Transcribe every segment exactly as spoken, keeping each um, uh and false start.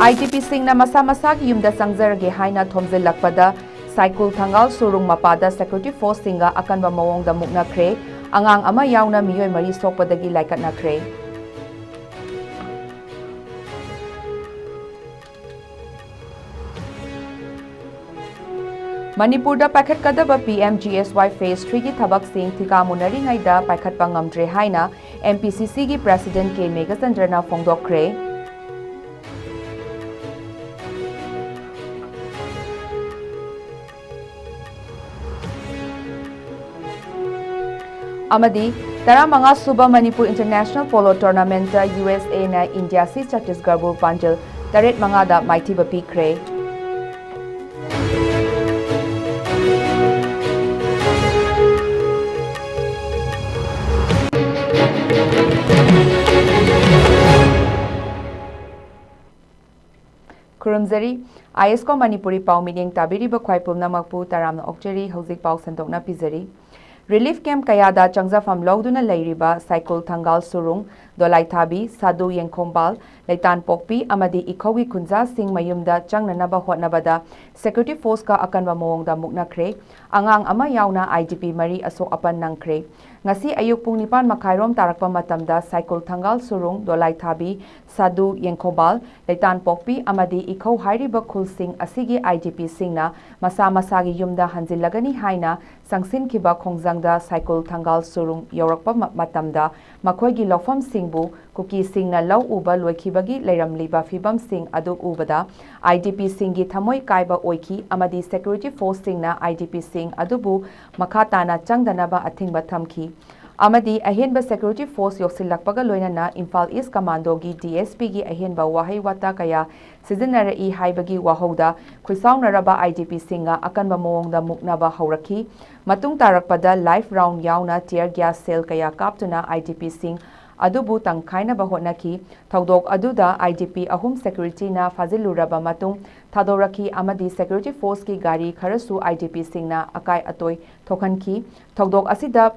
I D ꯄꯤꯁꯤꯡꯅ ꯃꯁꯥ ꯃꯁꯥꯒꯤ ꯌꯨꯝꯗ ꯆꯪꯖꯔꯒꯦ ꯍꯥꯏꯅ ꯊꯣꯝꯖꯤꯜꯂꯛꯄꯗ ꯁꯥꯏꯀꯨꯜ ꯊꯪꯒꯥꯜ ꯁꯨꯔꯨꯡ ꯃꯄꯥꯗ ꯁꯦꯀ꯭ꯌꯨꯔꯤꯇꯤ ꯐꯣꯔꯁꯁꯤꯡꯒ ꯑꯀꯟꯕ ꯃꯑꯣꯡꯗ ꯃꯨꯛꯅꯈ꯭ꯔꯦ꯫ ꯑꯉꯥꯡ ꯑꯃ ꯌꯥꯎꯅ ꯃꯤꯑꯣꯏ ꯃꯔꯤ ꯁꯣꯛꯄꯗꯒꯤ ꯂꯥꯏꯀꯠꯅꯈ꯭ꯔꯦ꯫ ꯃꯅꯤꯄꯨꯔꯗ ꯄꯥꯏꯈꯠꯀꯗꯕ ꯄꯤ ꯑꯦꯝ ꯖꯤ ꯑꯦꯁ ꯋꯥꯏ ꯐꯦꯖ ꯊ꯭ꯔꯤꯒꯤ ꯊꯕꯛꯁꯤꯡ ꯊꯤꯀꯥ ꯃꯨꯟꯅꯔꯤꯉꯩꯗ ꯄꯥꯏꯈꯠꯄ ꯉꯝꯗ꯭ꯔꯦ ꯍꯥꯏꯅ ꯑꯦꯝ ꯄꯤ ꯁꯤ ꯁꯤꯒꯤ ꯄ꯭ꯔꯦꯁꯤꯗꯦꯟꯠ ꯀꯦ ꯃꯦꯘꯆꯟꯗ꯭ꯔꯅ ꯐꯣꯡꯗꯣꯛꯈ꯭ꯔꯦ꯫ ꯑꯃꯗꯤ ꯇꯔꯥꯃꯉꯥ ꯁꯨꯕ ꯃꯅꯤꯄꯨꯔ ꯏꯟꯇꯔꯅꯦꯁꯅꯦꯜ ꯄꯣꯂꯣ ꯇꯣꯔꯅꯥꯃꯦꯟꯠꯇ ꯌꯨ ꯑꯦꯁ ꯑꯦꯅ ꯏꯟꯗꯤꯌꯥ ꯁꯤ ꯆꯇꯤꯁꯒꯔꯕꯨ ꯄꯥꯟꯖꯜ ꯇꯔꯦꯠ ꯃꯉꯥꯗ ꯃꯥꯏꯊꯤꯕ ꯄꯤꯈ꯭ꯔꯦ꯫ ꯈꯨꯔꯨꯝꯖꯔꯤ꯫ ꯑꯥꯏ ꯑꯦꯁ ꯀꯣ ꯃꯅꯤꯄꯨꯔꯤ ꯄꯥꯎ ꯃꯤꯠꯌꯦꯡ ꯇꯥꯕꯤꯔꯤꯕ ꯈ꯭ꯋꯥꯏ ꯄꯨꯝꯅꯃꯛꯄꯨ ꯇꯔꯥꯝꯅ ꯑꯣꯛꯆꯔꯤ꯫ ꯍꯧꯖꯤꯛ ꯄꯥꯎ ꯁꯟꯗꯣꯛꯅ ꯄꯤꯖꯔꯤ꯫ ꯔꯤꯂꯤꯐ ꯀꯦꯝꯞ ꯀꯌꯥꯗ ꯆꯪꯖꯐꯝ ꯂꯧꯗꯨꯅ ꯂꯩꯔꯤꯕ ꯁꯥꯏꯀꯨꯜ ꯊꯪꯒꯥꯜ ꯁꯨꯔꯨꯡ, ꯗꯣꯂꯥꯏꯊꯥꯕꯤ, ꯁꯥꯗꯨ ꯌꯦꯡꯈꯣꯝꯕꯥꯜ, ꯂꯩꯇꯥꯟꯄꯣꯛꯄꯤ ꯑꯃꯗꯤ ꯏꯈꯧꯒꯤ ꯈꯨꯟꯖꯥꯁꯤꯡ ꯃꯌꯨꯝꯗ ꯆꯪꯅꯅꯕ ꯍꯣꯠꯅꯕꯗ ꯁꯦꯀ꯭ꯌꯨꯔꯤꯇꯤ ꯐꯣꯔꯁꯀ ꯑꯀꯟꯕ ꯃꯑꯣꯡꯗ ꯃꯨꯛꯅꯈ꯭ꯔꯦ꯫ ꯑꯉꯥꯡ ꯑꯃ ꯌꯥꯎꯅ ꯑꯥꯏ ꯗꯤ ꯄꯤ ꯃꯔꯤ ꯑꯁꯣꯛ ꯑꯄꯟ ꯅꯪꯈ꯭ꯔꯦ꯫ ꯉꯁꯤ ꯑꯌꯨꯛ ꯄꯨꯡ ꯅꯤꯄꯥꯟ ꯃꯈꯥꯏꯔꯣꯝ ꯇꯥꯔꯛꯄ ꯃꯇꯝꯗ ꯁꯥꯏꯀꯨꯜ ꯊꯪꯒꯥꯜ ꯁꯨꯔꯨꯡ, ꯗꯣꯂꯥꯏꯊꯥꯕꯤ, ꯁꯥꯗꯨ ꯌꯦꯡꯈꯣꯕꯥꯜ, ꯂꯩꯇꯥꯟꯄꯣꯛꯄꯤ ꯑꯃꯗꯤ ꯏꯈꯧ ꯍꯥꯏꯔꯤꯕ ꯈꯨꯜꯁꯤꯡ ꯑꯁꯤꯒꯤ ꯑꯥꯏ ꯗꯤ ꯄꯤꯁꯤꯡꯅ ꯃꯁꯥ ꯃꯁꯥꯒꯤ ꯌꯨꯝꯗ ꯍꯟꯖꯤꯜꯂꯒꯅꯤ ꯍꯥꯏꯅ ꯆꯪꯁꯤꯟꯈꯤꯕ ꯈꯣꯡꯖꯪꯗ ꯁꯥꯏꯀꯨꯜ ꯊꯪꯒꯥꯜ ꯁꯨꯔꯨꯡ ꯌꯧꯔꯛꯄ ꯃ-, ꯃꯇꯝꯗ ꯃꯈꯣꯏꯒꯤ ꯂꯧꯐꯝꯁꯤꯡꯕꯨ ꯀꯨꯀꯤꯁꯤꯡꯅ ꯂꯧ ꯎꯕ ꯂꯣꯏꯈꯤꯕꯒꯤ ꯂꯩꯔꯝꯂꯤꯕ ꯐꯤꯕꯝꯁꯤꯡ ꯑꯗꯨ ꯎꯕꯗ ꯑꯥꯏ ꯗꯤ ꯄꯤꯁꯤꯡꯒꯤ ꯊꯃꯣꯏ ꯀꯥꯏꯕ ꯑꯣꯏꯈꯤ ꯑꯃꯗꯤ ꯁꯦꯀ꯭ꯌꯨꯔꯤꯇꯤ ꯐꯣꯔꯁꯁꯤꯡꯅ ꯑꯥꯏ ꯗꯤ ꯄꯤꯁꯤꯡ ꯑꯗꯨꯕꯨ ꯃꯈꯥ ꯇꯥꯅ ꯆꯪꯗꯅꯕ ꯑꯊꯤꯡꯕ ꯊꯝꯈꯤ꯫ ꯑꯃꯗꯤ ꯑꯍꯦꯟꯕ ꯁꯦꯀ꯭ꯌꯨꯔꯤꯇꯤ ꯐꯣꯔꯁ ꯌꯧꯁꯤꯜꯂꯛꯄꯒ ꯂꯣꯏꯅꯅ ꯏꯝꯐꯥꯜ ꯏꯁ ꯀꯃꯥꯟꯗꯣꯒꯤ ꯗꯤ ꯑꯦꯁ ꯄꯤꯒꯤ ꯑꯍꯦꯟꯕ ꯋꯥꯍꯩ ꯋꯥꯇꯥ ꯀꯌꯥ ꯁꯤꯖꯤꯟꯅꯔꯛꯏ ꯍꯥꯏꯕꯒꯤ ꯋꯥꯍꯧꯗ ꯈꯨꯠꯁꯥꯎꯅꯔꯕ ꯑꯥꯏ ꯗꯤ ꯄꯤꯁꯤꯡꯅ ꯑꯀꯟꯕ ꯃꯑꯣꯡꯗ ꯃꯨꯛꯅꯕ ꯍꯧꯔꯛꯈꯤ꯫ ꯃꯇꯨꯡ ꯇꯥꯔꯛꯄꯗ ꯂꯥꯏꯐ ꯔꯥꯎꯟ ꯌꯥꯎꯅ ꯇꯤꯌꯔ ꯒ꯭ꯌꯥꯁ ꯁꯦꯜ ꯀꯌꯥ ꯀꯥꯞꯇꯨꯅ ꯑꯥꯏ ꯗꯤ ꯄꯤꯁꯤꯡ ꯑꯗꯨꯕꯨ ꯇꯪꯈꯥꯏꯅꯕ ꯍꯣꯠꯅꯈꯤ꯫ ꯊꯧꯗꯣꯛ ꯑꯗꯨꯗ ꯑꯥꯏ ꯗꯤ ꯄꯤ ꯑꯍꯨꯝ ꯁꯦꯀ꯭ꯌꯨꯔꯤꯇꯤꯅ ꯐꯥꯖꯤꯜꯂꯨꯔꯕ ꯃꯇꯨꯡ ꯊꯥꯗꯣꯔꯛꯈꯤ ꯑꯃꯗꯤ ꯁꯦꯀ꯭ꯌꯨꯔꯤꯇꯤ ꯐꯣꯔꯁꯀꯤ ꯒꯥꯔꯤ ꯈꯔꯁꯨ ꯑꯥꯏ ꯗꯤ ꯄꯤꯁꯤꯡꯅ ꯑꯀꯥꯏ ꯑꯇꯣꯏ ꯊꯣꯛꯍꯟꯈꯤ꯫ ꯊꯧꯗꯣꯛ ꯑꯁꯤꯗ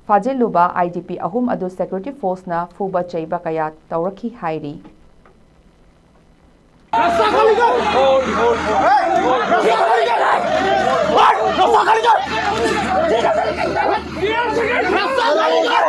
ꯐꯥꯖꯤꯜꯂꯨꯕ ꯑꯥꯏ ꯗꯤ ꯄꯤ ꯑꯍꯨꯝ ꯑꯗꯨ ꯁꯦꯀ꯭ꯌꯨꯔꯤꯇꯤ ꯐꯣꯔꯁꯅ ꯐꯨꯕ ꯆꯩꯕ ꯀꯌꯥ ꯇꯧꯔꯛꯈꯤ ꯍꯥꯏꯔꯤ꯫ रास्ता खाली कर। रास्ता खाली कर। रास्ता खाली कर। रास्ता खाली कर।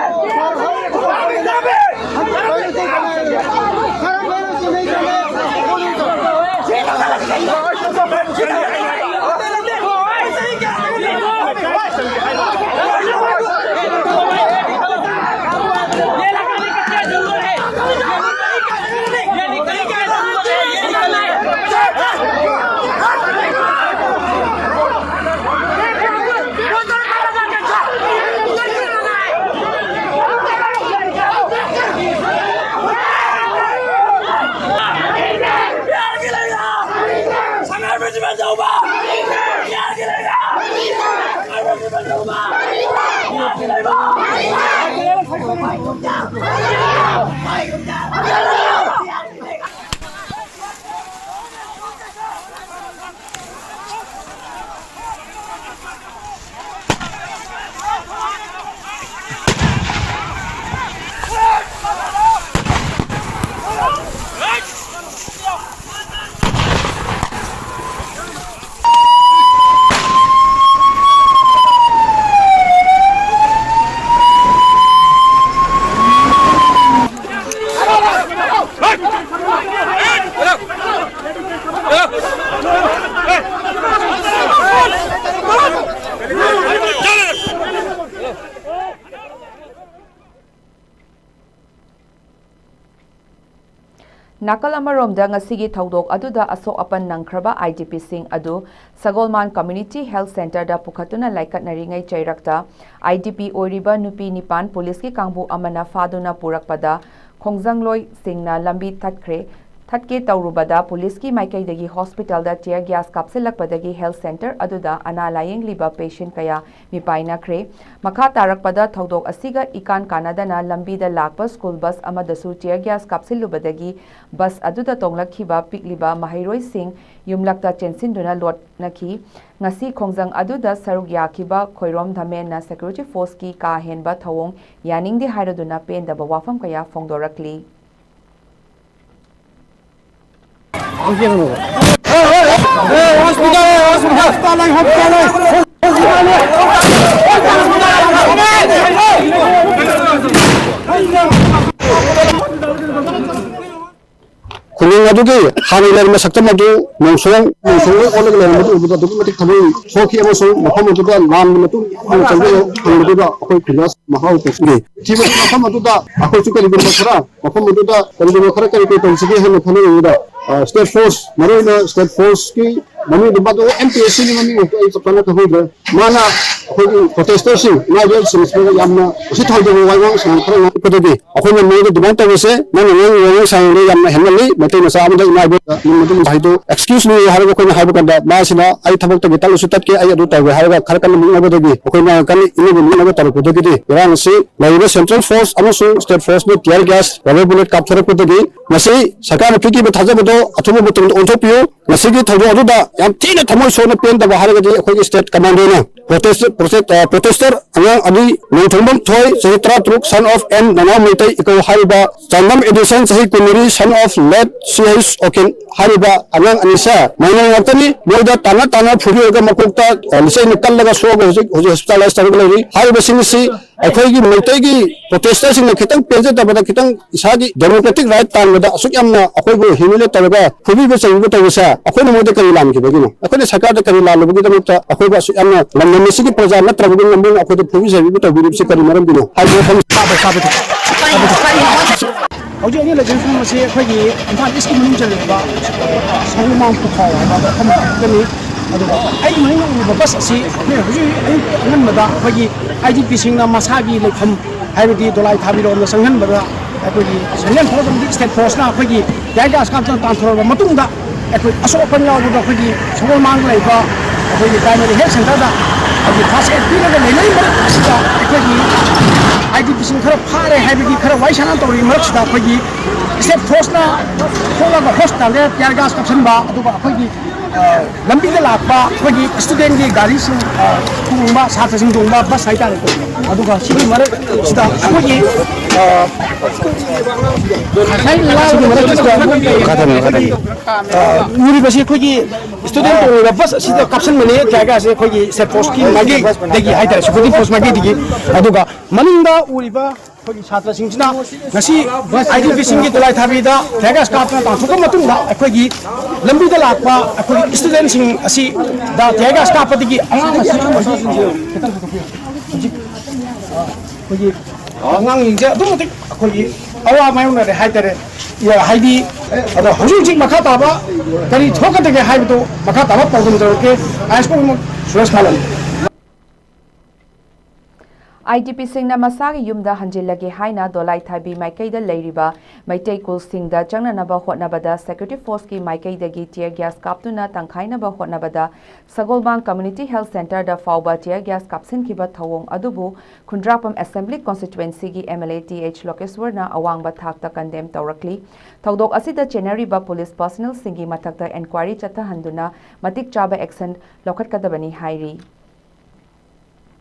ꯅꯥꯀꯜ ꯑꯃꯔꯣꯝꯗ, ꯉꯁꯤꯒꯤ ꯊꯧꯗꯣꯛ ꯑꯗꯨꯗ ꯑꯁꯣꯛ ꯑꯄꯟ ꯅꯪꯈ꯭ꯔꯕ IDPꯁꯤꯡ ꯑꯗꯨ ꯁꯒꯣꯜꯃꯥꯟ Community Health Centreꯗ ꯄꯨꯈꯠꯇꯨꯅ ꯂꯥꯏꯀꯠꯅꯔꯤꯉꯩ ꯆꯩꯔꯛꯇ IDP ꯑꯣꯏꯔꯤꯕ ꯅꯨꯄꯤ ꯅꯤꯄꯥꯟ ꯄꯨꯂꯤꯁꯀꯤ ꯀꯥꯡꯕꯨ ꯑꯃꯅ ꯐꯥꯗꯨꯅ ꯄꯨꯔꯛꯄꯗ ꯈꯣꯡꯖꯪꯂꯣꯏꯁꯤꯡꯅ ꯂꯝꯕꯤ ꯊꯠꯈ꯭ꯔꯦ꯫ ꯊꯠꯀꯦ ꯇꯧꯔꯨꯕꯗ ꯄꯨꯂꯤꯁꯀꯤ ꯃꯥꯏꯀꯩꯗꯒꯤ ꯍꯣꯁꯄꯤꯇꯥꯜꯗ tear gas ꯀꯥꯞꯁꯤꯜꯂꯛꯄꯗꯒꯤ health centre ꯑꯗꯨꯗ ꯑꯅꯥ ꯂꯥꯌꯦꯡꯂꯤꯕ patient ꯀꯌꯥ ꯃꯤꯄꯥꯏꯅꯈ꯭ꯔꯦ꯫ ꯃꯈꯥ ꯇꯥꯔꯛꯄꯗ ꯊꯧꯗꯣꯛ ꯑꯁꯤꯒ ꯏꯀꯥꯟ ꯀꯥꯟꯅꯗꯅ ꯂꯝꯕꯤꯗ ꯂꯥꯛꯄ school bus ꯑꯃꯗꯁꯨ tear gas ꯀꯥꯞꯁꯤꯜꯂꯨꯕꯗꯒꯤ bus ꯑꯗꯨꯗ ꯇꯣꯡꯂꯛꯈꯤꯕ ꯄꯤꯛꯂꯤꯕ ꯃꯍꯩꯔꯣꯏꯁꯤꯡ ꯌꯨꯝꯂꯛꯇ ꯆꯦꯟꯁꯤꯟꯗꯨꯅ ꯂꯣꯠꯅꯈꯤ꯫ ꯉꯁꯤ ꯈꯣꯡꯖꯪ ꯑꯗꯨꯗ ꯁꯔꯨꯛ ꯌꯥꯈꯤꯕ ꯈꯣꯏꯔꯣꯝ ꯙꯃꯦꯟꯅ security forceꯀꯤ ꯀꯥ ꯍꯦꯟꯕ ꯊꯧꯑꯣꯡ ꯌꯥꯅꯤꯡꯗꯦ ꯍꯥꯏꯔꯗꯨꯅ ꯄꯦꯟꯗꯕ ꯋꯥꯐꯝ ꯀꯌꯥ ꯐꯣꯡꯗꯣꯔꯛꯂꯤ꯫ ꯈꯨꯡꯒꯪ ꯑꯗꯨꯒꯤ ꯍꯥꯟꯅ ꯂꯩꯔꯝꯕ ꯁꯛꯇꯝ ꯑꯗꯨ ꯅꯣꯡꯁꯣꯡ ꯅꯣꯡꯁꯣꯡ ꯂꯣꯏ ꯑꯣꯜꯂꯒ ꯂꯩꯔꯝꯕꯗꯨ ꯎꯕꯗ ꯑꯗꯨꯛꯀꯤ ꯃꯇꯤꯛ ꯊꯃꯣꯏ ꯁꯣꯛꯈꯤ ꯑꯃꯁꯨꯡ ꯃꯐꯝ ꯑꯗꯨꯗ ꯂꯥꯟꯒꯤ ꯃꯇꯨꯡ ꯌꯥꯝꯅ ꯆꯪꯁꯤꯜꯂꯛꯄꯗꯨꯗ ꯑꯩꯈꯣꯏ ꯈꯨꯟꯖꯥ ꯃꯍꯥꯎ ꯇꯧꯁꯤꯜꯂꯤ꯫ ꯊꯤꯕꯒꯤ ꯃꯐꯝ ꯑꯗꯨꯗ ꯑꯩꯈꯣꯏꯁꯨ ꯀꯔꯤꯒꯨꯝꯕ ꯈꯔ ꯃꯐꯝ ꯑꯗꯨꯗ ꯀꯔꯤꯒꯨꯝꯕ ꯈꯔ ꯀꯔꯤ ꯀꯔꯤ ꯇꯧꯁꯤꯒꯦ ꯍꯥꯏꯅ ꯈꯟꯅꯔꯤꯉꯩꯗ ꯁ꯭ꯇꯦꯠ ꯐꯣꯔꯁ, ꯃꯔꯨꯑꯣꯏꯅ ꯁ꯭ꯇꯦꯠ ꯐꯣꯔꯁꯀꯤ ꯃꯃꯤꯡꯗꯨ ꯃꯗꯨ ꯑꯦꯝ ꯄꯤ ꯑꯦꯁ ꯁꯤꯒꯤ ꯃꯃꯤꯡ ꯑꯃꯨꯛꯇ ꯑꯩ ꯆꯞ ꯆꯥꯅ ꯈꯪꯍꯧꯗ꯭ꯔꯦ꯫ ꯃꯥꯅ ꯑꯩꯈꯣꯏꯒꯤ ꯄ꯭ꯔꯣꯇꯦꯁꯇꯔꯁꯤꯡ ꯏꯃꯥ ꯏꯕꯦꯜꯁꯤꯡꯁꯤꯗ ꯌꯥꯝꯅ ꯎꯁꯤꯠ ꯊꯧꯗꯕ ꯋꯥꯉꯥꯡ ꯁꯉꯥꯡ ꯈꯔ ꯉꯥꯡꯉꯛꯄꯗꯒꯤ ꯑꯩꯈꯣꯏꯅ ꯃꯣꯏꯗ ꯗꯤꯃꯥꯟ ꯇꯧꯕꯁꯦ, "ꯅꯪꯅ ꯉꯥꯡꯉꯤꯕ ꯋꯥꯉꯥꯡ ꯁꯉꯥꯡꯗꯣ ꯌꯥꯝꯅ ꯍꯦꯟꯃꯜꯂꯤ, ꯃꯩꯇꯩ ꯃꯆꯥ ꯑꯃꯗ ꯏꯃꯥ ꯏꯕꯦꯜꯗ ꯅꯪ ꯃꯗꯨꯒꯨꯝꯕ ꯍꯥꯏꯗꯣ ꯑꯦꯛꯁꯀ꯭ꯌꯨꯁ ꯃꯤ" ꯍꯥꯏꯔꯒ ꯑꯩꯈꯣꯏꯅ ꯍꯥꯏꯕ ꯀꯥꯟꯗ ꯃꯥꯁꯤꯅ "ꯑꯩ ꯊꯕꯛꯇꯒꯤ ꯇꯠꯂꯁꯨ ꯇꯠꯀꯦ, ꯑꯩ ꯑꯗꯨ ꯇꯧꯒꯦ" ꯍꯥꯏꯔꯒ ꯈꯔ ꯀꯟꯅ ꯃꯨꯛꯅꯕꯗꯒꯤ ꯑꯩꯈꯣꯏꯅ ꯀꯟꯅ ꯏꯅꯕ ꯃꯨꯛꯅꯕ ꯇꯧꯔꯛꯄꯗꯒꯤꯗꯤ ꯏꯔꯥꯡ ꯑꯁꯤ ꯂꯩꯔꯤꯕ ꯁꯦꯟꯇ꯭ꯔꯦꯜ ꯐꯣꯔꯁ ꯑꯃꯁꯨꯡ ꯁ꯭ꯇꯦꯠ ꯐꯣꯔꯁꯅ ꯇꯤꯌꯔ ꯒ꯭ꯌꯥꯁ, ꯔꯕꯔ ꯕꯨꯂꯦꯠ ꯀꯥꯞꯊꯣꯔꯛꯄꯗꯒꯤ ꯉꯁꯤ ꯁꯔꯀꯥꯔꯅ ꯄꯤꯈꯤꯕ ꯊꯥꯖꯕꯗꯣ ꯑꯊꯨꯕ ꯃꯇꯝꯗ ꯑꯣꯟꯊꯣꯛꯄꯤꯌꯨ꯫ ꯉꯁꯤꯒꯤ ꯊꯧꯗꯣꯛ ꯑꯗꯨꯗ ꯌꯥꯝ ꯊꯤꯅ ꯊꯃꯣꯏ ꯁꯣꯛꯅ ꯄꯦꯟꯗꯕ ꯍꯥꯏꯔꯒꯗꯤ ꯑꯩꯈꯣꯏꯒꯤ ꯁ꯭ꯇꯦꯠ ꯀꯃꯥꯟꯗꯣꯅ ꯄ꯭ꯔꯣꯇꯦꯁ-, ꯄ꯭ꯔꯣꯇꯦꯁ-, ꯑ, ꯄ꯭ꯔꯣꯇꯦꯁꯇꯔ ꯑꯉꯥꯡ ꯑꯅꯤ, ꯅꯣꯡꯊꯣꯡꯕꯝ ꯊꯣꯏ, ꯆꯍꯤ ꯇꯔꯥꯇꯔꯨꯛ, son of N ꯅꯅꯥꯎ ꯃꯩꯇꯩ ꯏꯀꯧ ꯍꯥꯏꯔꯤꯕ, ꯆꯥꯟꯕꯝ ꯑꯦꯗꯤꯁꯟ ꯆꯍꯤ ꯀꯨꯟꯃꯔꯤ, son of late C H ꯑꯣꯀꯤꯟ ꯍꯥꯏꯔꯤꯕ ꯑꯉꯥꯡ ꯑꯅꯤꯁꯦ ꯃꯥꯏꯅꯔ ꯉꯥꯛꯇꯅꯤ꯫ ꯃꯣꯏꯗ ꯇꯥꯟꯅ ꯇꯥꯟꯅ ꯐꯨꯕꯤꯔꯒ ꯃꯀꯣꯛꯇ, ꯑ, ꯂꯤꯆꯩꯅ ꯀꯜꯂꯒ ꯁꯣꯛꯑꯒ ꯍꯧꯖꯤꯛ, ꯍꯧꯖꯤꯛ ꯍꯣꯁꯄꯤꯇꯥꯂꯥꯏꯁ ꯇꯧꯔꯒ ꯂꯩꯔꯤ꯫ ꯍꯥꯏꯔꯤꯕꯁꯤꯡ ꯑꯁꯤ ꯑꯩꯈꯣꯏꯒꯤ ꯃꯩꯇꯩꯒꯤ ꯄ꯭ꯔꯣꯇꯦꯁꯇꯔꯁꯤꯡꯅ ꯈꯤꯇꯪ ꯄꯦꯟꯖꯗꯕꯗ, ꯈꯤꯇꯪ ꯏꯁꯥꯒꯤ ꯗꯦꯃꯣꯀ꯭ꯔꯦꯇꯤꯛ ꯔꯥꯏꯠ ꯇꯥꯟꯕꯗ ꯑꯁꯨꯛ ꯌꯥꯝꯅ ꯑꯩꯈꯣꯏꯕꯨ ꯍ꯭ꯌꯨꯃꯤꯂꯦꯠ ꯇꯧꯔꯒ ꯐꯨꯕꯤꯕ ꯆꯩꯕꯤꯕ ꯇꯧꯕꯁꯦ ꯑꯩꯈꯣꯏꯅ ꯃꯣꯏꯗ ꯀꯔꯤ ꯂꯥꯟꯈꯤꯕꯒꯤꯅꯣ? ꯑꯩꯈꯣꯏꯅ ꯁꯔꯀꯥꯔꯗ ꯀꯔꯤ ꯂꯥꯜꯂꯨꯕꯒꯤꯗꯃꯛꯇ ꯑꯩꯈꯣꯏꯕꯨ ꯑꯁꯨꯛ ꯌꯥꯝꯅ ꯂꯝꯗꯝ ꯑꯁꯤꯒꯤ ꯄ꯭ꯔꯖꯥ ꯅꯠꯇ꯭ꯔꯕꯒꯤ ꯃꯃꯤꯡ ꯑꯩꯈꯣꯏꯗ ꯐꯨꯕꯤ ꯆꯩꯕꯤꯕ ꯇꯧꯕꯤꯔꯤꯕꯁꯤ ꯀꯔꯤ ꯃꯔꯝꯒꯤꯅꯣ ꯍꯥꯏꯕ ꯋꯥꯐꯝ ꯍꯧꯖꯤꯛ ꯑꯩꯅ ꯂꯩꯖꯔꯤꯕ ꯃꯐꯝ ꯑꯁꯤ ꯑꯩꯈꯣꯏꯒꯤ ꯏꯝꯐꯥꯜ ꯏꯁꯀꯤ ꯃꯅꯨꯡ ꯆꯜꯂꯤꯕ ꯁꯒꯣꯜꯃꯥꯡ ꯄꯨꯈꯥꯎ ꯍꯥꯏꯕ ꯃꯐꯝ ꯑꯗꯨꯗꯅꯤ꯫ ꯑꯗꯨꯒ ꯑꯩꯒꯤ ꯃꯅꯤꯡꯗ ꯎꯔꯤꯕ ꯕꯁ ꯑꯁꯤ ꯑꯩꯈꯣꯏ ꯍꯧꯖꯤꯛ ꯍꯧꯖꯤꯛ ꯑꯌꯨꯛꯀꯤ ꯑꯉꯟꯕꯗ ꯑꯩꯈꯣꯏꯒꯤ I D P ꯁꯤꯡꯅ ꯃꯁꯥꯒꯤ ꯂꯩꯐꯝ ꯍꯥꯏꯕꯗꯤ ꯗꯣꯂꯥꯏ ꯊꯥꯕꯤꯔꯣꯝꯗ ꯆꯪꯍꯟꯕꯗ ꯑꯩꯈꯣꯏꯒꯤ ꯁꯦꯟꯇ꯭ꯔꯦꯜ ꯐꯣꯔꯁ ꯑꯃꯗꯤ ꯁ꯭ꯇꯦꯠ ꯐꯣꯔꯁꯅ ꯑꯩꯈꯣꯏꯒꯤ ꯇꯤꯌꯔ ꯒ꯭ꯌꯥꯁ ꯀꯥꯞꯇꯨꯅ ꯇꯥꯟꯊꯣꯔꯛꯂꯕ ꯃꯇꯨꯡꯗ ꯑꯩꯈꯣꯏ ꯑꯁꯣꯛ ꯑꯄꯟ ꯌꯥꯎꯕꯗ ꯑꯩꯈꯣꯏꯒꯤ ꯁꯒꯣꯜꯃꯥꯡꯗ ꯂꯩꯕ ꯑꯩꯈꯣꯏꯒꯤ ꯄ꯭ꯔꯥꯏꯃꯥꯔꯤ ꯍꯦꯜꯊ ꯁꯦꯟꯇꯔꯗ ꯑꯩꯈꯣꯏꯒꯤ ꯐꯥꯔꯁ ꯑꯦꯗ ꯄꯤꯔꯒ ꯂꯩꯅꯔꯤꯕ ꯃꯔꯛ ꯑꯁꯤꯗ ꯑꯩꯈꯣꯏꯒꯤ I D P ꯁꯤꯡ ꯈꯔ ꯐꯥꯔꯦ ꯍꯥꯏꯕꯒꯤ ꯈꯔ ꯋꯥꯔꯤ ꯁꯥꯟꯅ ꯇꯧꯔꯤꯕ ꯃꯔꯛꯁꯤꯗ ꯑꯩꯈꯣꯏꯒꯤ ꯁ꯭ꯇꯦꯠ ꯐꯣꯔꯁꯅ ꯊꯣꯛꯂꯒ ꯍꯣꯁꯄꯤꯇꯥꯜꯗ ꯇꯤꯌꯔ ꯒ꯭ꯌꯥꯁ ꯀꯥꯞꯁꯤꯟꯕ, ꯑꯗꯨꯒ ꯑꯩꯈꯣꯏꯒꯤ ꯂꯝꯕꯤꯗ ꯂꯥꯛꯄ ꯑꯩꯈꯣꯏꯒꯤ ꯁ꯭ꯇꯨꯗꯦꯟꯒꯤ ꯒꯥꯔꯤꯁꯤꯡ, ꯑ, ꯇꯣꯡꯕ, ꯁꯥꯇ꯭ꯔꯁꯤꯡ ꯇꯣꯡꯕ ꯕꯁ ꯍꯥꯏꯇꯥꯔꯦꯀꯣ꯫ ꯑꯗꯨꯒ ꯁꯤꯒꯤ ꯃꯔꯛꯁꯤꯗ ꯑꯩꯈꯣꯏꯒꯤ, ꯑ, ꯁꯤꯒꯤ ꯃꯔꯛꯁꯤꯗ, ꯑ, ꯎꯔꯤꯕꯁꯤ ꯑꯩꯈꯣꯏꯒꯤ ꯁ꯭ꯇꯨꯗꯦꯟ ꯇꯣꯡꯂꯤꯕ ꯕꯁ ꯑꯁꯤꯗ ꯀꯥꯞꯁꯤꯟꯕꯅꯦ꯫ ꯇꯤꯌꯔ ꯒ꯭ꯌꯥꯁꯁꯦ ꯑꯩꯈꯣꯏꯒꯤ ꯁꯦꯠ ꯄꯣꯁꯀꯤ ꯃꯥꯏꯀꯩꯗꯒꯤ ꯍꯥꯏꯇꯥꯔꯦ, ꯁꯦꯀ꯭ꯌꯨꯔꯤꯇꯤ ꯐꯣꯔꯁ ꯃꯥꯏꯀꯩꯗꯒꯤ꯫ ꯑꯗꯨꯒ ꯃꯅꯤꯡꯗ ꯎꯔꯤꯕ ꯑꯩꯈꯣꯏꯒꯤ ꯁꯥꯇ꯭ꯔꯁꯤꯡꯁꯤꯅ ꯉꯁꯤ ꯑꯥꯏ ꯗꯤ ꯄꯤꯁꯤꯡꯒꯤ ꯇꯣꯂꯥꯏ ꯊꯥꯕꯤꯗ ꯇꯤꯌꯔ ꯒ꯭ꯌꯥꯁ ꯀꯥꯞꯇꯨꯅ ꯇꯥꯟꯊꯣꯛꯄ ꯃꯇꯨꯡꯗ ꯑꯩꯈꯣꯏꯒꯤ ꯂꯝꯕꯤꯗ ꯂꯥꯛꯄ ꯑꯩꯈꯣꯏꯒꯤ ꯁ꯭ꯇꯨꯗꯦꯟꯁꯤꯡ ꯑꯁꯤꯗ ꯇꯤꯌꯔ ꯒ꯭ꯌꯥꯁ ꯀꯥꯞꯄꯗꯒꯤ ꯑꯉꯥꯡ ꯑꯁꯤ ꯍꯧꯖꯤꯛ ꯑꯩꯈꯣꯏꯒꯤ ꯑꯉꯥꯡꯁꯤꯡꯁꯦ ꯑꯗꯨꯛꯀꯤ ꯃꯇꯤꯛ ꯑꯩꯈꯣꯏꯒꯤ ꯑꯋꯥ ꯃꯥꯌꯣꯛꯅꯔꯦ ꯍꯥꯏꯇꯥꯔꯦ꯫ ꯍꯥꯏꯗꯤ, ꯑꯗꯣ ꯍꯧꯖꯤꯛ ꯍꯧꯖꯤꯛ ꯃꯈꯥ ꯇꯥꯕ ꯀꯔꯤ ꯊꯣꯛꯀꯗꯒꯦ ꯍꯥꯏꯕꯗꯨ ꯃꯈꯥ ꯇꯥꯕ ꯄꯥꯎꯗꯝꯖꯔꯛꯀꯦ꯫ ꯑꯥꯏ ꯑꯦꯁ ꯄꯥꯎꯃꯤ ꯁꯨꯔꯦꯁ ꯃꯥꯂꯟ꯫ ꯑꯥꯏ ꯗꯤ ꯄꯤꯁꯤꯡꯅ ꯃꯁꯥꯒꯤ ꯌꯨꯝꯗ ꯍꯟꯖꯤꯜꯂꯒꯦ ꯍꯥꯏꯅ ꯗꯣꯂꯥꯏꯊꯥꯕꯤ ꯃꯥꯏꯀꯩꯗ ꯂꯩꯔꯤꯕ ꯃꯩꯇꯩ ꯈꯨꯜꯁꯤꯡꯗ ꯆꯪꯅꯅꯕ ꯍꯣꯠꯅꯕꯗ ꯁꯦꯀ꯭ꯌꯨꯔꯤꯇꯤ ꯐꯣꯔꯁꯀꯤ ꯃꯥꯏꯀꯩꯗꯒꯤ ꯇꯤꯌꯔ ꯒ꯭ꯌꯥꯁ ꯀꯥꯞꯇꯨꯅ ꯇꯪꯈꯥꯏꯅꯕ ꯍꯣꯠꯅꯕꯗ ꯁꯒꯣꯜꯕꯥꯡ ꯀꯝꯃ꯭ꯌꯨꯅꯤꯇꯤ ꯍꯦꯜꯊ ꯁꯦꯟꯇꯔꯗ ꯐꯥꯎꯕ ꯇꯤꯌꯔ ꯒ꯭ꯌꯥꯁ ꯀꯥꯞꯁꯤꯟꯈꯤꯕ ꯊꯧꯑꯣꯡ ꯑꯗꯨꯕꯨ ꯈꯨꯟꯗ꯭ꯔꯥꯛꯄꯝ ꯑꯦꯁꯦꯝꯕ꯭ꯂꯤ ꯀꯣꯟꯁꯇꯤꯇ꯭ꯌꯨꯑꯦꯟꯁꯤꯒꯤ M L A T H ꯂꯣꯀꯦꯁ꯭ꯋꯔꯅ ꯑꯋꯥꯡꯕ ꯊꯥꯛꯇ ꯀꯟꯗꯦꯝ ꯇꯧꯔꯛꯂꯤ꯫ ꯊꯧꯗꯣꯛ ꯑꯁꯤꯗ ꯆꯦꯟꯅꯔꯤꯕ ꯄꯨꯂꯤꯁ ꯄꯔꯁꯅꯦꯜꯁꯤꯡꯒꯤ ꯃꯊꯛꯇ ꯏꯟꯀ꯭ꯋꯥꯏꯔꯤ ꯆꯠꯊꯍꯟꯗꯨꯅ ꯃꯇꯤꯛ ꯆꯥꯕ ꯑꯦꯛꯁꯟ ꯂꯧꯈꯠꯀꯗꯕꯅꯤ ꯍꯥꯏꯔꯤ꯫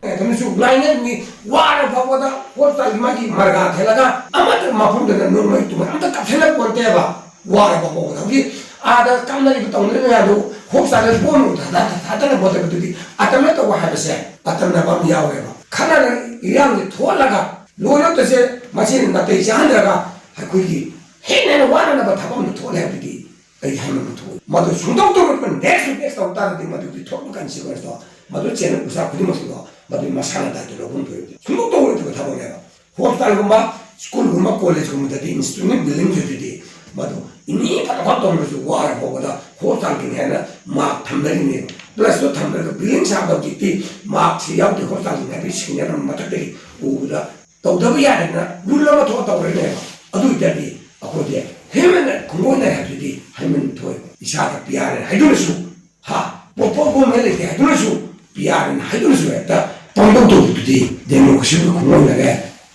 ꯑꯗꯨꯅꯁꯨ ꯂꯥꯏꯅꯔꯤꯅꯤ꯫ ꯋꯥꯔ ꯐꯥꯎꯕꯗ ꯍꯣꯁꯄꯤꯇꯥꯜꯒꯤ ꯃꯥꯒꯤ ꯃꯔꯒꯥ ꯊꯦꯠꯂꯒ ꯑꯃꯠꯇ ꯃꯐꯝꯗꯨꯗ ꯅꯣꯡꯃꯩ ꯇꯨꯃꯩ ꯑꯝꯇ ꯀꯥꯞꯁꯤꯜꯂꯛ ꯄꯣꯟꯇꯦꯕ꯫ ꯋꯥꯔ ꯐꯥꯎꯕꯗ ꯍꯧꯖꯤꯛ ꯑꯥꯗ ꯀꯥꯞꯅꯔꯤꯕ ꯇꯧꯅꯔꯤꯕ ꯃꯌꯥꯝꯗꯨ ꯍꯣꯁꯄꯤꯇꯥꯜꯗ ꯕꯣꯝ ꯊꯥꯗ- ꯊꯥꯗꯅꯕ ꯍꯣꯠꯅꯕꯗꯨꯗꯤ ꯑꯇꯝꯅ ꯇꯧꯕ ꯍꯥꯏꯕꯁꯦ ꯑꯇꯝꯅꯕ ꯑꯃ ꯌꯥꯎꯔꯦꯕ꯫ ꯈꯠꯅꯔꯒ ꯏꯔꯥꯡꯁꯦ ꯊꯣꯛꯍꯜꯂꯒ ꯂꯣꯏꯅꯃꯛꯇꯁꯦ ꯃꯁꯦꯟ ꯅꯥꯇꯩ ꯆꯥꯍꯟꯗ꯭ꯔꯒ ꯑꯩꯈꯣꯏꯒꯤ ꯍꯦꯟꯅ ꯍꯦꯟꯅ ꯋꯥꯅꯅꯕ ꯊꯕꯛ ꯑꯃ ꯊꯣꯛꯍꯜꯂꯦ ꯍꯥꯏꯕꯗꯨꯗꯤ ꯑꯩ ꯍꯥꯏꯃꯟꯕ ꯊꯣꯛꯑꯣꯏ꯫ ꯃꯗꯨ ꯁꯨꯡꯇꯧ ꯇꯧꯔꯛꯄ next to next ꯇꯧ ꯇꯥꯔꯗꯤ ꯃꯗꯨꯒꯤ ꯊꯣꯛꯄ consequence ꯇꯣ ꯃꯗꯨ ꯆꯦꯟꯕ ꯄꯩꯁꯥ ꯈꯨꯗꯤꯡꯃꯛꯇꯣ ꯃꯗꯨ ꯃꯁꯥꯅ ꯗꯥꯏꯇ ꯂꯧꯐꯝ ꯊꯣꯛꯏ꯫ ꯁꯨꯡꯇꯧ ꯇꯧꯔꯣꯏꯗꯕ ꯊꯕꯛꯅꯦꯕ꯫ ꯍꯣꯁꯄꯤꯇꯥꯜꯒꯨꯝꯕ ꯁ꯭ꯀꯨꯜꯒꯨꯝꯕ ꯀꯣꯂꯦꯖꯀꯨꯝꯕꯗꯗꯤ ꯏꯟꯁꯇꯤꯇ꯭ꯌꯨꯁꯅꯦꯜ ꯕꯤꯜꯗꯤꯡꯁꯤꯗꯤ ꯃꯗꯨ ꯏꯅꯤ ꯐꯅ ꯐꯅ ꯇꯧꯔꯁꯨ ꯋꯥꯔ ꯐꯥꯎꯕꯗ ꯍꯣꯁꯄꯤꯇꯥꯜꯒꯤꯅꯤ ꯍꯥꯏꯅ ꯃꯥꯔꯛ ꯊꯝꯅꯔꯤꯅꯦꯕ꯫ ꯄ꯭ꯂꯁꯇꯨ ꯊꯝꯗ꯭ꯔꯒ ꯕꯤꯜꯗꯤꯡ ꯁꯥꯕ ꯍꯧꯖꯤꯛꯇꯤ ꯃꯥꯔꯛꯁꯤ ꯌꯥꯎꯗꯦ ꯍꯣꯁꯄꯤꯇꯥꯜꯒꯤꯅꯤ ꯍꯥꯏꯕꯒꯤ ꯁꯤꯒꯅꯦꯜ ꯑꯃ ꯃꯊꯛꯇꯒꯤ ꯎꯕꯗ ꯇꯧꯗꯕ ꯌꯥꯗꯦꯗꯅ ꯔꯨꯜ ꯑꯃ ꯊꯣꯛꯑ ꯇꯧꯔꯦꯅꯦꯕ꯫ ꯑꯗꯨ ꯑꯣꯏꯇꯥꯔꯗꯤ ꯑꯩꯈꯣꯏꯗꯤ ꯍ꯭ꯌꯨꯃꯦꯟ ꯈꯣꯡꯒꯣꯏꯅꯔꯦ ꯍꯥꯏꯕꯗꯨꯗꯤ ꯍ꯭ꯌꯨꯃꯦꯟ ꯊꯣꯛꯑꯦ꯫ ꯏꯁꯥꯗ ꯄꯤꯌꯥꯔꯦ ꯍꯥꯏꯗꯨꯅꯁꯨ ꯍꯥ ꯄꯣꯄꯣ ꯒꯣꯃꯦꯟ ꯂꯩꯇꯦ ꯍꯥꯏꯗꯨꯅꯁꯨ ꯄꯤꯌꯥꯔꯦꯅ ꯍꯥꯏꯗꯨꯅꯁꯨ ꯍꯦꯛꯇ ꯄꯥꯡꯒꯧ ꯇꯧꯕꯗꯨꯗꯤ ꯗꯦꯃꯣꯀ꯭ꯔꯦꯁꯤꯕꯨ ꯈꯣꯡꯒꯣꯏꯅꯔꯦ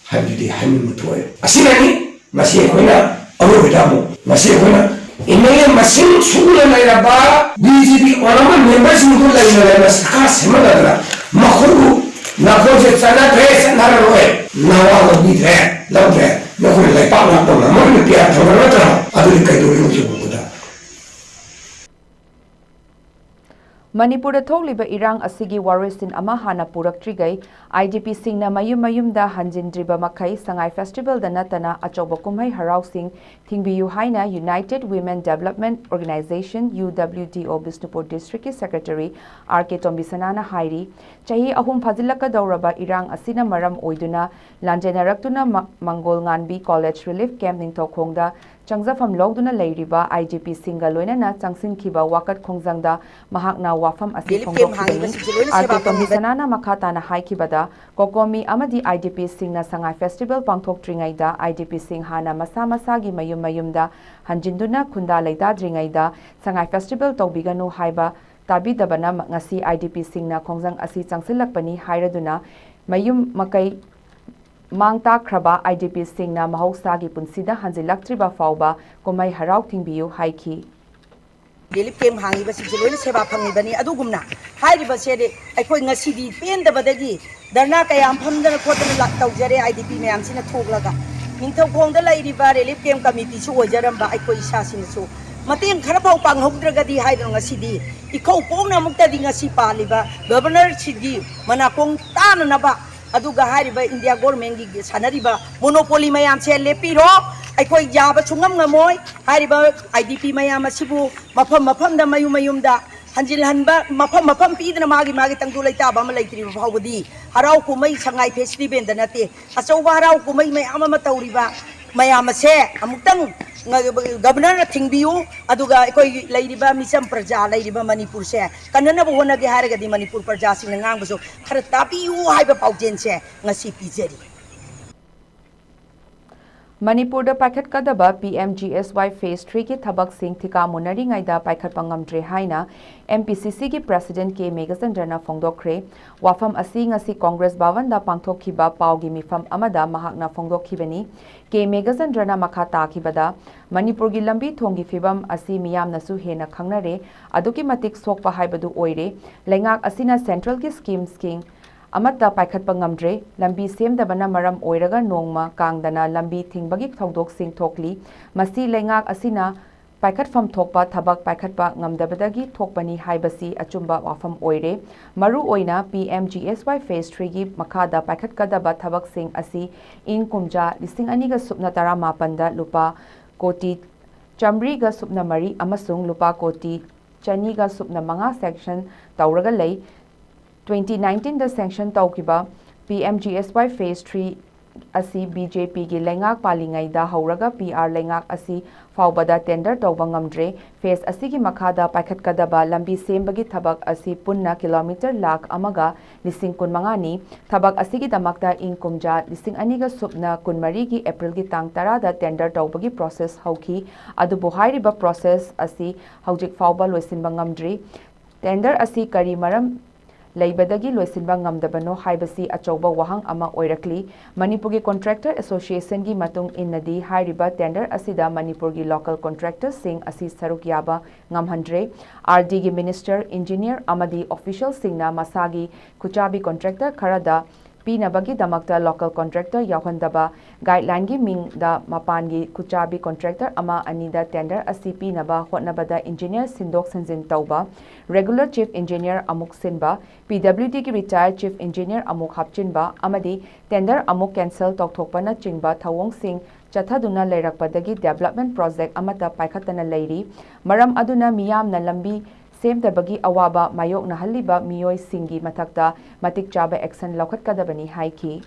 ꯍꯥꯏꯕꯗꯨꯗꯤ ꯍꯥꯏꯅꯤꯡꯕ ꯊꯣꯛꯑꯦ꯫ ꯑꯁꯤꯅꯅꯤ ꯉꯁꯤ ꯑꯩꯈꯣꯏꯅ ꯑꯔꯣꯏꯕꯗ ꯑꯃꯨꯛ ꯉꯁꯤ ꯑꯩꯈꯣꯏꯅ ꯑꯦꯝ ꯑꯦꯜ ꯑꯦ ꯃꯁꯤꯡ ꯁꯨꯅ ꯂꯩꯔꯕ ꯕꯤ ꯖꯦ ꯄꯤ ꯑꯣꯅꯔꯦꯕꯜ ꯃꯦꯝꯕꯔꯁꯤꯡꯗꯨ ꯂꯩꯅ ꯂꯩꯅ ꯁꯔꯀꯥꯔ ꯁꯦꯝꯍꯜꯂꯗꯅ ꯃꯈꯣꯏꯕꯨ ꯅꯈꯣꯏꯁꯦ ꯆꯠꯅꯗ꯭ꯔꯦ, ꯆꯠꯅꯔꯔꯣꯏ, ꯅꯋꯥ ꯂꯧꯕꯤꯗ꯭ꯔꯦ, ꯂꯧꯗ꯭ꯔꯦ, ꯅꯈꯣꯏꯅ ꯂꯩꯄꯥꯛ ꯉꯥꯛꯄ ꯉꯝꯃꯔꯣꯏꯅ ꯄꯤꯌꯥ ꯊꯧꯅꯔꯗ꯭ꯔꯣ? ꯑꯗꯨꯗꯤ ꯀꯩꯗꯧꯔꯤꯅꯣ ꯍꯧꯖꯤꯛ ꯐꯥꯎꯕꯗ? ꯃꯅꯤꯄꯨꯔꯗ ꯊꯣꯛꯂꯤꯕ ꯏꯔꯥꯡ ꯑꯁꯤꯒꯤ ꯋꯥꯔꯣꯏꯁꯤꯟ ꯑꯃ ꯍꯥꯟꯅ ꯄꯨꯔꯛꯇ꯭ꯔꯤꯉꯩ, ꯑꯥꯏ ꯗꯤ ꯄꯤꯁꯤꯡꯅ ꯃꯌꯨꯝ ꯃꯌꯨꯝꯗ ꯍꯟꯖꯤꯟꯗ꯭ꯔꯤꯕ ꯃꯈꯩ ꯁꯉꯥꯏ ꯐꯦꯁꯇꯤꯚꯦꯜꯗ ꯅꯠꯇꯅ ꯑꯆꯧꯕ ꯀꯨꯝꯍꯩ ꯍꯔꯥꯎꯁꯤꯡ ꯊꯤꯡꯕꯤꯌꯨ ꯍꯥꯏꯅ United Women Development Organization, U W D O, Bishnupur ꯗꯤꯁꯇ꯭ꯔꯤꯛꯀꯤ ꯁꯦꯀ꯭ꯔꯦꯇꯔꯤ ꯑꯥꯔ ꯀꯦ ꯇꯣꯝꯕꯤꯁꯅꯥꯅ ꯍꯥꯏꯔꯤ꯫ ꯆꯍꯤ ꯑꯍꯨꯝ ꯐꯥꯖꯤꯜꯂꯛꯀꯗꯧꯔꯕ ꯏꯔꯥꯡ ꯑꯁꯤꯅ ꯃꯔꯝ ꯑꯣꯏꯗꯨꯅ ꯂꯥꯟꯖꯦꯟꯅꯔꯛꯇꯨꯅ ꯃ-, ꯃꯪꯒꯣꯜ ꯉꯥꯟꯕꯤ ꯀꯣꯂꯦꯖ ꯔꯤꯂꯤꯐ ꯀꯦꯝꯞ ꯅꯤꯡꯊꯧꯈꯣꯡꯗ ꯆꯪꯖꯐꯝ ꯂꯧꯗꯨꯅ ꯂꯩꯔꯤꯕ ꯑꯥꯏ ꯗꯤ ꯄꯤꯁꯤꯡꯒ ꯂꯣꯏꯅꯅ ꯆꯪꯁꯤꯟꯈꯤꯕ ꯋꯥꯀꯠ ꯈꯣꯡꯖꯪꯗ ꯃꯍꯥꯛꯅ ꯋꯥꯐꯝ ꯑꯁꯤ ꯐꯣꯡꯗꯣꯛꯈꯤꯕꯅꯤ꯫ ꯑꯥꯔ ꯀꯦ ꯇꯣꯝꯕꯤꯁꯅꯥꯅ ꯃꯈꯥ ꯇꯥꯅ ꯍꯥꯏꯈꯤꯕꯗ, ꯀꯣꯀꯣꯃꯤ ꯑꯃꯗꯤ I D ꯄꯤꯁꯤꯡꯅ Sangai festival ꯄꯥꯡꯊꯣꯛꯇ꯭ꯔꯤꯉꯩꯗ I D ꯄꯤꯁꯤꯡ ꯍꯥꯟꯅ ꯃꯁꯥ ꯃꯁꯥꯒꯤ ꯃꯌꯨꯝ ꯃꯌꯨꯝꯗ ꯍꯟꯖꯤꯟꯗꯨꯅ ꯈꯨꯟꯗꯥ ꯂꯩꯇꯥꯗ꯭ꯔꯤꯉꯩꯗ ꯁꯉꯥꯏ ꯐꯦꯁꯇꯤꯚꯦꯜ ꯇꯧꯕꯤꯒꯅꯨ ꯍꯥꯏꯕ ꯇꯥꯕꯤꯗꯕꯅ ꯉꯁꯤ ꯑꯥꯏ ꯗꯤ ꯄꯤꯁꯤꯡꯅ ꯈꯣꯡꯖꯪ ꯑꯁꯤ ꯆꯪꯁꯤꯜꯂꯛꯄꯅꯤ ꯍꯥꯏꯔꯗꯨꯅ ꯃꯌꯨꯝ ꯃꯀꯩ ꯃꯥꯡ ꯇꯥꯛꯈ꯭ꯔꯕ ꯑꯥꯏ ꯗꯤ ꯄꯤꯁꯤꯡꯅ ꯃꯍꯧꯁꯥꯒꯤ ꯄꯨꯟꯁꯤꯗ ꯍꯟꯖꯤꯜꯂꯛꯇ꯭ꯔꯤꯕ ꯐꯥꯎꯕ ꯀꯨꯝꯍꯩ ꯍꯔꯥꯎ ꯊꯤꯡꯕꯤꯌꯨ ꯍꯥꯏꯈꯤ꯫ ꯔꯤꯂꯤꯐ ꯀꯦꯝꯞ ꯍꯥꯡꯉꯤꯕꯁꯤꯡꯁꯦ ꯂꯣꯏꯅ ꯁꯦꯕꯥ ꯐꯪꯉꯤꯕꯅꯤ꯫ ꯑꯗꯨꯒꯨꯝꯅ ꯍꯥꯏꯔꯤꯕꯁꯦ ꯑꯩꯈꯣꯏ ꯉꯁꯤꯗꯤ ꯄꯦꯟꯗꯕꯗꯒꯤ ꯙꯔꯅꯥ ꯀꯌꯥ ꯑꯃ ꯐꯝꯗꯅ ꯈꯣꯠꯇꯅ ꯂꯥꯛ-, ꯇꯧꯖꯔꯦ ꯑꯥꯏ ꯗꯤ ꯄꯤ ꯃꯌꯥꯝꯁꯤꯅ ꯊꯣꯛꯂꯒ꯫ ꯅꯤꯡꯊꯧꯈꯣꯡꯗ ꯂꯩꯔꯤꯕ ꯔꯤꯂꯤꯐ ꯀꯦꯝꯞ ꯀꯃꯤꯇꯤꯁꯨ ꯑꯣꯏꯖꯔꯝꯕ ꯑꯩꯈꯣꯏ ꯏꯁꯥꯁꯤꯡꯅꯁꯨ ꯃꯇꯦꯡ ꯈꯔ ꯐꯥꯎ ꯄꯥꯡꯍꯧꯗ꯭ꯔꯒꯗꯤ ꯍꯥꯏꯗꯅ ꯉꯁꯤꯗꯤ ꯏꯀꯧ ꯀꯣꯡꯅ ꯑꯃꯨꯛꯇꯗꯤ ꯉꯁꯤ ꯄꯥꯜꯂꯤꯕ ꯒꯕꯔꯅꯔꯁꯤꯒꯤ ꯃꯅꯥꯀꯣꯡ ꯇꯥꯅꯅꯕ, ꯑꯗꯨꯒ ꯍꯥꯏꯔꯤꯕ ꯏꯟꯗꯤꯌꯥ ꯒꯣꯔꯃꯦꯟꯒꯤ ꯁꯥꯟꯅꯔꯤꯕ ꯃꯣꯅꯣꯄꯣꯂꯤ ꯃꯌꯥꯝꯁꯦ ꯂꯦꯞꯄꯤꯔꯣ꯫ ꯑꯩꯈꯣꯏ ꯌꯥꯕ ꯁꯨꯡꯉꯝ ꯉꯝꯃꯣꯏ꯫ ꯍꯥꯏꯔꯤꯕ ꯑꯥꯏ ꯗꯤ ꯄꯤ ꯃꯌꯥꯝ ꯑꯁꯤꯕꯨ ꯃꯐꯝ ꯃꯐꯝꯗ, ꯃꯌꯨꯝ ꯃꯌꯨꯝꯗ ꯍꯟꯖꯤꯜꯍꯟꯕ, ꯃꯐꯝ ꯃꯐꯝ ꯄꯤꯗꯅ ꯃꯥꯒꯤ ꯃꯥꯒꯤ ꯇꯪꯗꯨ ꯂꯩꯇꯥꯕ ꯑꯃ ꯂꯩꯇ꯭ꯔꯤꯕ ꯐꯥꯎꯕꯗꯤ ꯍꯔꯥꯎ ꯀꯨꯝꯍꯩ ꯁꯉꯥꯏ ꯐꯦꯁꯇꯤꯚꯦꯜꯗ ꯅꯠꯇꯦ, ꯑꯆꯧꯕ ꯍꯔꯥꯎ ꯀꯨꯝꯍꯩ ꯃꯌꯥꯝ ꯑꯃ ꯇꯧꯔꯤꯕ ꯃꯌꯥꯝ ꯑꯁꯦ ꯑꯃꯨꯛꯇꯪ ꯒꯕꯔꯅꯔꯅ ꯊꯤꯡꯕꯤꯌꯨ, ꯑꯗꯨꯒ ꯑꯩꯈꯣꯏ ꯂꯩꯔꯤꯕ ꯃꯤꯆꯝ ꯄ꯭ꯔꯖꯥ ꯂꯩꯔꯤꯕ ꯃꯅꯤꯄꯨꯔꯁꯦ ꯀꯟꯅꯅꯕ ꯍꯣꯠꯅꯒꯦ ꯍꯥꯏꯔꯒꯗꯤ ꯃꯅꯤꯄꯨꯔ ꯄ꯭ꯔꯖꯥꯁꯤꯡꯅ ꯉꯥꯡꯕꯁꯨ ꯈꯔ ꯇꯥꯕꯤꯌꯨ ꯍꯥꯏꯕ ꯄꯥꯎꯖꯦꯜꯁꯦ ꯉꯁꯤ ꯄꯤꯖꯔꯤ꯫ ꯃꯅꯤꯄꯨꯔꯗ ꯄꯥꯏꯈꯠꯀꯗꯕ P M G S Y Phase three ꯒꯤ ꯊꯕꯛꯁꯤꯡ ꯊꯤꯀꯥ ꯃꯨꯟꯅꯔꯤꯉꯩꯗ ꯄꯥꯏꯈꯠꯄ ꯉꯝꯗ꯭ꯔꯦ ꯍꯥꯏꯅ M P C C ꯒꯤ President K ꯃꯦꯘꯆꯟꯗ꯭ꯔꯅ ꯐꯣꯡꯗꯣꯛꯈ꯭ꯔꯦ꯫ ꯋꯥꯐꯝ ꯑꯁꯤ ꯉꯁꯤ ꯀꯣꯡꯒ꯭ꯔꯦꯁ ꯚꯕꯟꯗ ꯄꯥꯡꯊꯣꯛꯈꯤꯕ ꯄꯥꯎꯒꯤ ꯃꯤꯐꯝ ꯑꯃꯗ ꯃꯍꯥꯛꯅ ꯐꯣꯡꯗꯣꯛꯈꯤꯕꯅꯤ꯫ K ꯃꯦꯘꯆꯟꯗ꯭ꯔꯅ ꯃꯈꯥ ꯇꯥꯈꯤꯕꯗ, ꯃꯅꯤꯄꯨꯔꯒꯤ ꯂꯝꯕꯤ ꯊꯣꯡꯒꯤ ꯐꯤꯕꯝ ꯑꯁꯤ ꯃꯤꯌꯥꯝꯅꯁꯨ ꯍꯦꯟꯅ ꯈꯪꯅꯔꯦ, ꯑꯗꯨꯛꯀꯤ ꯃꯇꯤꯛ ꯁꯣꯛꯄ ꯍꯥꯏꯕꯗꯨ ꯑꯣꯏꯔꯦ꯫ ꯂꯩꯉꯥꯛ ꯑꯁꯤꯅ central ꯒꯤ scheme ꯁꯤꯡ ꯑꯃꯠꯇ ꯄꯥꯏꯈꯠꯄ ꯉꯝꯗ꯭ꯔꯦ꯫ ꯂꯝꯕꯤ ꯁꯦꯝꯗꯕꯅ ꯃꯔꯝ ꯑꯣꯏꯔꯒ ꯅꯣꯡꯃ ꯀꯥꯡꯗꯅ ꯂꯝꯕꯤ ꯊꯤꯡꯕꯒꯤ ꯊꯧꯗꯣꯛꯁꯤꯡ ꯊꯣꯛꯂꯤ꯫ ꯃꯁꯤ ꯂꯩꯉꯥꯛ ꯑꯁꯤꯅ ꯄꯥꯏꯈꯠꯐꯝ ꯊꯣꯛꯄ ꯊꯕꯛ ꯄꯥꯏꯈꯠꯄ ꯉꯝꯗꯕꯗꯒꯤ ꯊꯣꯛꯄꯅꯤ ꯍꯥꯏꯕꯁꯤ ꯑꯆꯨꯝꯕ ꯋꯥꯐꯝ ꯑꯣꯏꯔꯦ꯫ ꯃꯔꯨ ꯑꯣꯏꯅ P M G S Y Phase three ꯒꯤ ꯃꯈꯥꯗ ꯄꯥꯏꯈꯠꯀꯗꯕ ꯊꯕꯛꯁꯤꯡ ꯑꯁꯤ ꯏꯪ ꯀꯨꯝꯖꯥ ꯂꯤꯁꯤꯡ ꯑꯅꯤꯒ ꯁꯨꯞꯅ ꯇꯔꯥꯃꯥꯄꯟꯗ ꯂꯨꯄꯥ ꯀꯣꯇꯤ ꯆꯥꯃꯔꯤꯒ ꯁꯨꯞꯅ ꯃꯔꯤ ꯑꯃꯁꯨꯡ ꯂꯨꯄꯥ ꯀꯣꯇꯤ ꯆꯅꯤꯒ ꯁꯨꯞꯅ ꯃꯉꯥ sanction ꯇꯧꯔꯒ ꯂꯩ꯫ Twenty nineteen ꯗ sanction ꯇꯧꯈꯤꯕ P M G S Y Phase three ꯑꯁꯤ B J P ꯒꯤ ꯂꯩꯉꯥꯛ ꯄꯥꯜꯂꯤꯉꯩꯗ ꯍꯧꯔꯒ P R ꯂꯩꯉꯥꯛ ꯑꯁꯤ ꯐꯥꯎꯕꯗ tender ꯇꯧꯕ ꯉꯝꯗ꯭ꯔꯦ꯫ Phase ꯑꯁꯤꯒꯤ ꯃꯈꯥꯗ ꯄꯥꯏꯈꯠꯀꯗꯕ ꯂꯝꯕꯤ ꯁꯦꯝꯕꯒꯤ ꯊꯕꯛ ꯑꯁꯤ ꯄꯨꯟꯅ kilometre ꯂꯥꯈ ꯑꯃꯒ ꯂꯤꯁꯤꯡ ꯀꯨꯟꯃꯉꯥꯅꯤ꯫ ꯊꯕꯛ ꯑꯁꯤꯒꯤꯗꯃꯛꯇ ꯏꯪ ꯀꯨꯝꯖꯥ ꯂꯤꯁꯤꯡ ꯑꯅꯤꯒ ꯁꯨꯞꯅ ꯀꯨꯟꯃꯔꯤꯒꯤ April ꯒꯤ ꯇꯥꯡ ꯇꯔꯥꯗ tender ꯇꯧꯕꯒꯤ process ꯍꯧꯈꯤ꯫ ꯑꯗꯨꯕꯨ ꯍꯥꯏꯔꯤꯕ process ꯑꯁꯤ ꯍꯧꯖꯤꯛ ꯐꯥꯎꯕ ꯂꯣꯏꯁꯤꯟꯕ ꯉꯝꯗ꯭ꯔꯤ꯫ Tender ꯑꯁꯤ ꯀꯔꯤ ꯃꯔꯝ ꯂꯩꯕꯗꯒꯤ ꯂꯣꯏꯁꯤꯟꯕ ꯉꯝꯗꯕꯅꯣ ꯍꯥꯏꯕꯁꯤ ꯑꯆꯧꯕ ꯋꯥꯍꯪ ꯑꯃ ꯑꯣꯏꯔꯛꯂꯤ꯫ ꯃꯅꯤꯄꯨꯔꯒꯤ Contractor Association ꯒꯤ ꯃꯇꯨꯡ ꯏꯟꯅꯗꯤ, ꯍꯥꯏꯔꯤꯕ tender ꯑꯁꯤꯗ ꯃꯅꯤꯄꯨꯔꯒꯤ local contractor ꯁꯤꯡ ꯑꯁꯤ ꯁꯔꯨꯛ ꯌꯥꯕ ꯉꯝꯍꯟꯗ꯭ꯔꯦ꯫ R D ꯒꯤ minister, engineer ꯑꯃꯗꯤ official ꯁꯤꯡꯅ ꯃꯁꯥꯒꯤ ꯈꯨꯠꯆꯥꯕꯤ contractor ꯈꯔꯗ ꯄꯤꯅꯕꯒꯤꯗꯃꯛꯇ local contractor ꯌꯥꯎꯍꯟꯗꯕ, guideline ꯒꯤ ꯃꯤꯡꯗ ꯃꯄꯥꯟꯒꯤ ꯈꯨꯠꯆꯥꯕꯤ contractor ꯑꯃ ꯑꯅꯤꯗ tender ꯑꯁꯤ ꯄꯤꯅꯕ ꯍꯣꯠꯅꯕꯗ engineer ꯁꯤꯟꯗꯣꯛ ꯁꯤꯟꯖꯤꯟ ꯇꯧꯕ, regular chief engineer ꯑꯃꯨꯛ ꯁꯤꯟꯕ, P W D ꯒꯤ retired chief engineer ꯑꯃꯨꯛ ꯍꯥꯞꯆꯤꯟꯕ ꯑꯃꯗꯤ tender ꯑꯃꯨꯛ cancel ꯇꯧꯊꯣꯛꯄꯅꯆꯤꯡꯕ ꯊꯧꯑꯣꯡꯁꯤꯡ ꯆꯠꯊꯗꯨꯅ ꯂꯩꯔꯛꯄꯗꯒꯤ development project ꯑꯃꯠꯇ ꯄꯥꯏꯈꯠꯇꯅ ꯂꯩꯔꯤ꯫ ꯃꯔꯝ ꯑꯗꯨꯅ ꯃꯤꯌꯥꯝꯅ ꯂꯝꯕꯤ ꯁꯦꯝꯗꯕꯒꯤ ꯑꯋꯥꯕ ꯃꯥꯌꯣꯛꯅꯍꯜꯂꯤꯕ ꯃꯤꯑꯣꯏꯁꯤꯡꯒꯤ ꯃꯊꯛꯇ ꯃꯇꯤꯛ ꯆꯥꯕ action ꯂꯧꯈꯠꯀꯗꯕꯅꯤ ꯍꯥꯏꯈꯤ꯫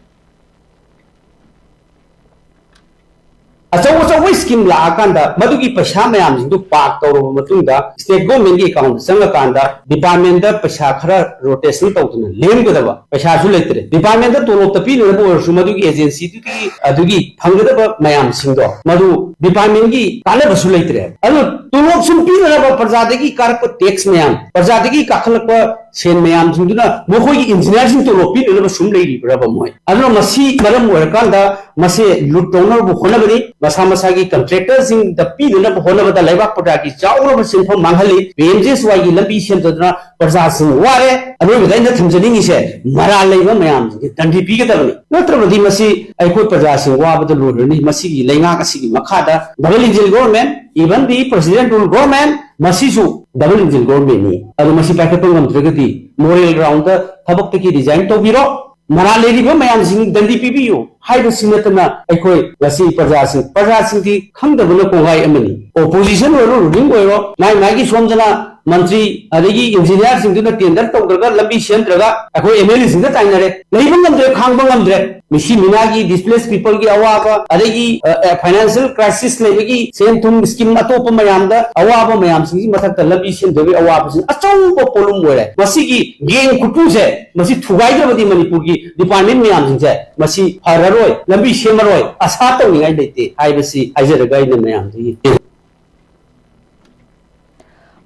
ꯑꯆꯧ ꯑꯆꯧꯕ scheme ꯁ꯭ꯀꯤꯝ ꯂꯥꯛꯑꯀꯥꯟꯗ ꯃꯗꯨꯒꯤ ꯄꯩꯁꯥ ꯃꯌꯥꯝꯁꯤꯡꯗꯨ ꯄꯥꯛ ꯇꯧꯔꯕ ꯃꯇꯨꯡꯗ ꯁ꯭ꯇꯦꯠ ꯒꯣꯔꯃꯦꯟꯒꯤ ꯑꯦꯀꯥꯎꯟꯗ ꯆꯪꯉꯀꯥꯟꯗ ꯗꯤꯄꯥꯔꯠꯃꯦꯟꯗ ꯄꯩꯁꯥ ꯈꯔ ꯔꯣꯇꯦꯁꯟ ꯇꯧꯗꯅ ꯂꯦꯝꯒꯗꯕ ꯄꯩꯁꯥꯁꯨ ꯂꯩꯇ꯭ꯔꯦ꯫ ꯗꯤꯄꯥꯔꯠꯃꯦꯟꯗ ꯇꯣꯂꯣꯞꯇ ꯄꯤꯅꯅꯕ ꯑꯣꯏꯔꯁꯨ ꯃꯗꯨꯒꯤ ꯑꯦꯖꯦꯟꯁꯤꯗꯨꯒꯤ ꯑꯗꯨꯒꯤ ꯐꯪꯒꯗꯕ ꯃꯌꯥꯝꯁꯤꯡꯗꯣ ꯃꯗꯨ ꯗꯤꯄꯥꯔꯠꯃꯦꯟꯒꯤ ꯀꯥꯟꯅꯕꯁꯨ ꯂꯩꯇ꯭ꯔꯦ꯫ ꯑꯗꯨ ꯇꯣꯂꯣꯞ ꯁꯨꯝ ꯄꯤꯅꯅꯕ ꯄ꯭ꯔꯖꯥꯗꯒꯤ ꯀꯥꯔꯛꯄ ꯇꯦꯛꯁ ꯃꯌꯥꯝ, ꯄ꯭ꯔꯖꯥꯗꯒꯤ ꯀꯥꯈꯠꯂꯛꯄ ꯁꯦꯟ ꯃꯌꯥꯝꯁꯤꯡꯗꯨꯅ ꯃꯈꯣꯏꯒꯤ ꯏꯟꯖꯤꯅꯤꯌꯥꯔꯁꯤꯡ ꯇꯣꯂꯣꯞ ꯄꯤꯅꯅꯕ ꯁꯨꯝ ꯂꯩꯔꯤꯕ꯭ꯔꯕ ꯃꯣꯏ? ꯑꯗꯨꯅ ꯃꯁꯤ ꯃꯔꯝ ꯑꯣꯏꯔꯀꯥꯟꯗ ꯃꯁꯦ ꯂꯨꯠ ꯇꯧꯅꯕ ꯍꯣꯠꯅꯕꯅꯤ꯫ ꯃꯁꯥ ꯃꯁꯥꯒꯤ ꯀꯟꯇ꯭ꯔꯦꯛꯇꯔꯁꯤꯡꯗ ꯄꯤꯅꯅꯕ ꯍꯣꯠꯅꯕꯗ ꯂꯩꯕꯥꯛ ꯄ꯭ꯔꯖꯥꯒꯤ ꯆꯥꯎꯔꯕ ꯁꯦꯟꯐꯝ ꯃꯥꯡꯍꯜꯂꯤ꯫ ꯄꯤ ꯑꯦꯝ ꯖꯤ ꯑꯦꯁ ꯋꯥꯏꯒꯤ ꯂꯝꯕꯤ ꯁꯦꯝꯗꯗꯅ ꯄ꯭ꯔꯖꯥꯁꯤꯡ ꯋꯥꯔꯦ꯫ ꯑꯔꯣꯏꯕꯗ ꯑꯩꯅ ꯊꯝꯖꯅꯤꯡꯉꯤꯁꯦ ꯃꯔꯥꯜ ꯂꯩꯕ ꯃꯌꯥꯝꯁꯤꯡꯁꯦ ꯗꯟꯗꯤ ꯄꯤꯒꯗꯕꯅꯤ꯫ ꯅꯠꯇ꯭ꯔꯕꯗꯤ ꯃꯁꯤ ꯑꯩꯈꯣꯏ ꯄ꯭ꯔꯖꯥꯁꯤꯡ ꯋꯥꯕꯗ ꯂꯣꯏꯔꯅꯤ꯫ ꯃꯁꯤꯒꯤ ꯂꯩꯉꯥꯛ ꯑꯁꯤꯒꯤ ꯃꯈꯥꯗ double engine government, even the president rule government, ꯃꯁꯤꯁꯨ double engine government ꯅꯤ꯫ ꯑꯗꯨ ꯃꯁꯤ ꯄꯥꯏꯈꯠꯄ ꯉꯝꯗ꯭ꯔꯒꯗꯤ moral ground ꯊꯕꯛꯇꯒꯤ resign ꯇꯧꯕꯤꯔꯣ꯫ ꯃꯔꯥꯜ ꯂꯩꯔꯤꯕ ꯃꯌꯥꯝꯁꯤꯡ ꯗꯟꯗꯤ ꯄꯤꯕꯤꯌꯨ ꯍꯥꯏꯕꯁꯤ ꯅꯠꯇꯅ ꯑꯩꯈꯣꯏ ꯉꯁꯤ ꯄ꯭ꯔꯖꯥꯁꯤꯡ, ꯄ꯭ꯔꯖꯥꯁꯤꯡꯗꯤ ꯈꯪꯗꯕꯅ ꯀꯣꯡꯒꯥꯏ ꯑꯃꯅꯤ꯫ Opposition ꯑꯣꯏꯔꯣ, ruling ꯑꯣꯏꯔꯣ, ꯃꯥꯏ ꯃꯥꯏꯒꯤ ꯁꯣꯝꯗꯅ ꯃꯟꯇ꯭ꯔꯤ ꯑꯗꯒꯤ ꯏꯟꯖꯤꯅꯤꯌꯥꯔꯁꯤꯡꯗꯨꯅ tender ꯇꯧꯗ꯭ꯔꯒ ꯂꯝꯕꯤ ꯁꯦꯝꯗ꯭ꯔꯒ ꯑꯩꯈꯣꯏ ꯑꯦꯝ ꯑꯦꯜ ꯑꯦꯁꯤꯡꯗ ꯇꯥꯏꯅꯔꯦ꯫ ꯂꯩꯕ ꯉꯝꯗ꯭ꯔꯦ, ꯈꯥꯡꯕ ꯉꯝꯗ꯭ꯔꯦ꯫ ꯃꯤꯁꯤ ꯃꯤꯅꯥꯒꯤ displaced peopleꯒꯤ ꯑꯋꯥꯕ, ꯑꯗꯒꯤ, ꯑ, ꯑ, financial crisis ꯂꯩꯕꯒꯤ ꯁꯦꯟ ꯊꯨꯝ scheme ꯑꯇꯣꯞꯄ ꯃꯌꯥꯝꯗ ꯑꯋꯥꯕ ꯃꯌꯥꯝꯁꯤꯡꯒꯤ ꯃꯊꯛꯇ ꯂꯝꯕꯤ ꯁꯦꯝꯗꯕꯒꯤ ꯑꯋꯥꯕꯁꯤꯡ ꯑꯆꯧꯕ ꯄꯣꯠꯂꯨꯝ ꯑꯣꯏꯔꯦ꯫ ꯃꯁꯤꯒꯤ gang ꯈꯨꯠꯄꯨꯁꯦ, ꯃꯁꯤ ꯊꯨꯒꯥꯏꯗ꯭ꯔꯕꯗꯤ ꯃꯅꯤꯄꯨꯔꯒꯤ department ꯃꯌꯥꯝꯁꯤꯡꯁꯦ ꯃꯁꯤ ꯐꯔꯔꯣꯏ, ꯂꯝꯕꯤ ꯁꯦꯝꯃꯔꯣꯏ, ꯑꯁꯥ ꯇꯧꯅꯤꯡꯉꯥꯏ ꯂꯩꯇꯦ ꯍꯥꯏꯕꯁꯤ ꯍꯥꯏꯖꯔꯒ ꯑꯩꯅ ꯃꯌꯥꯝꯗꯒꯤ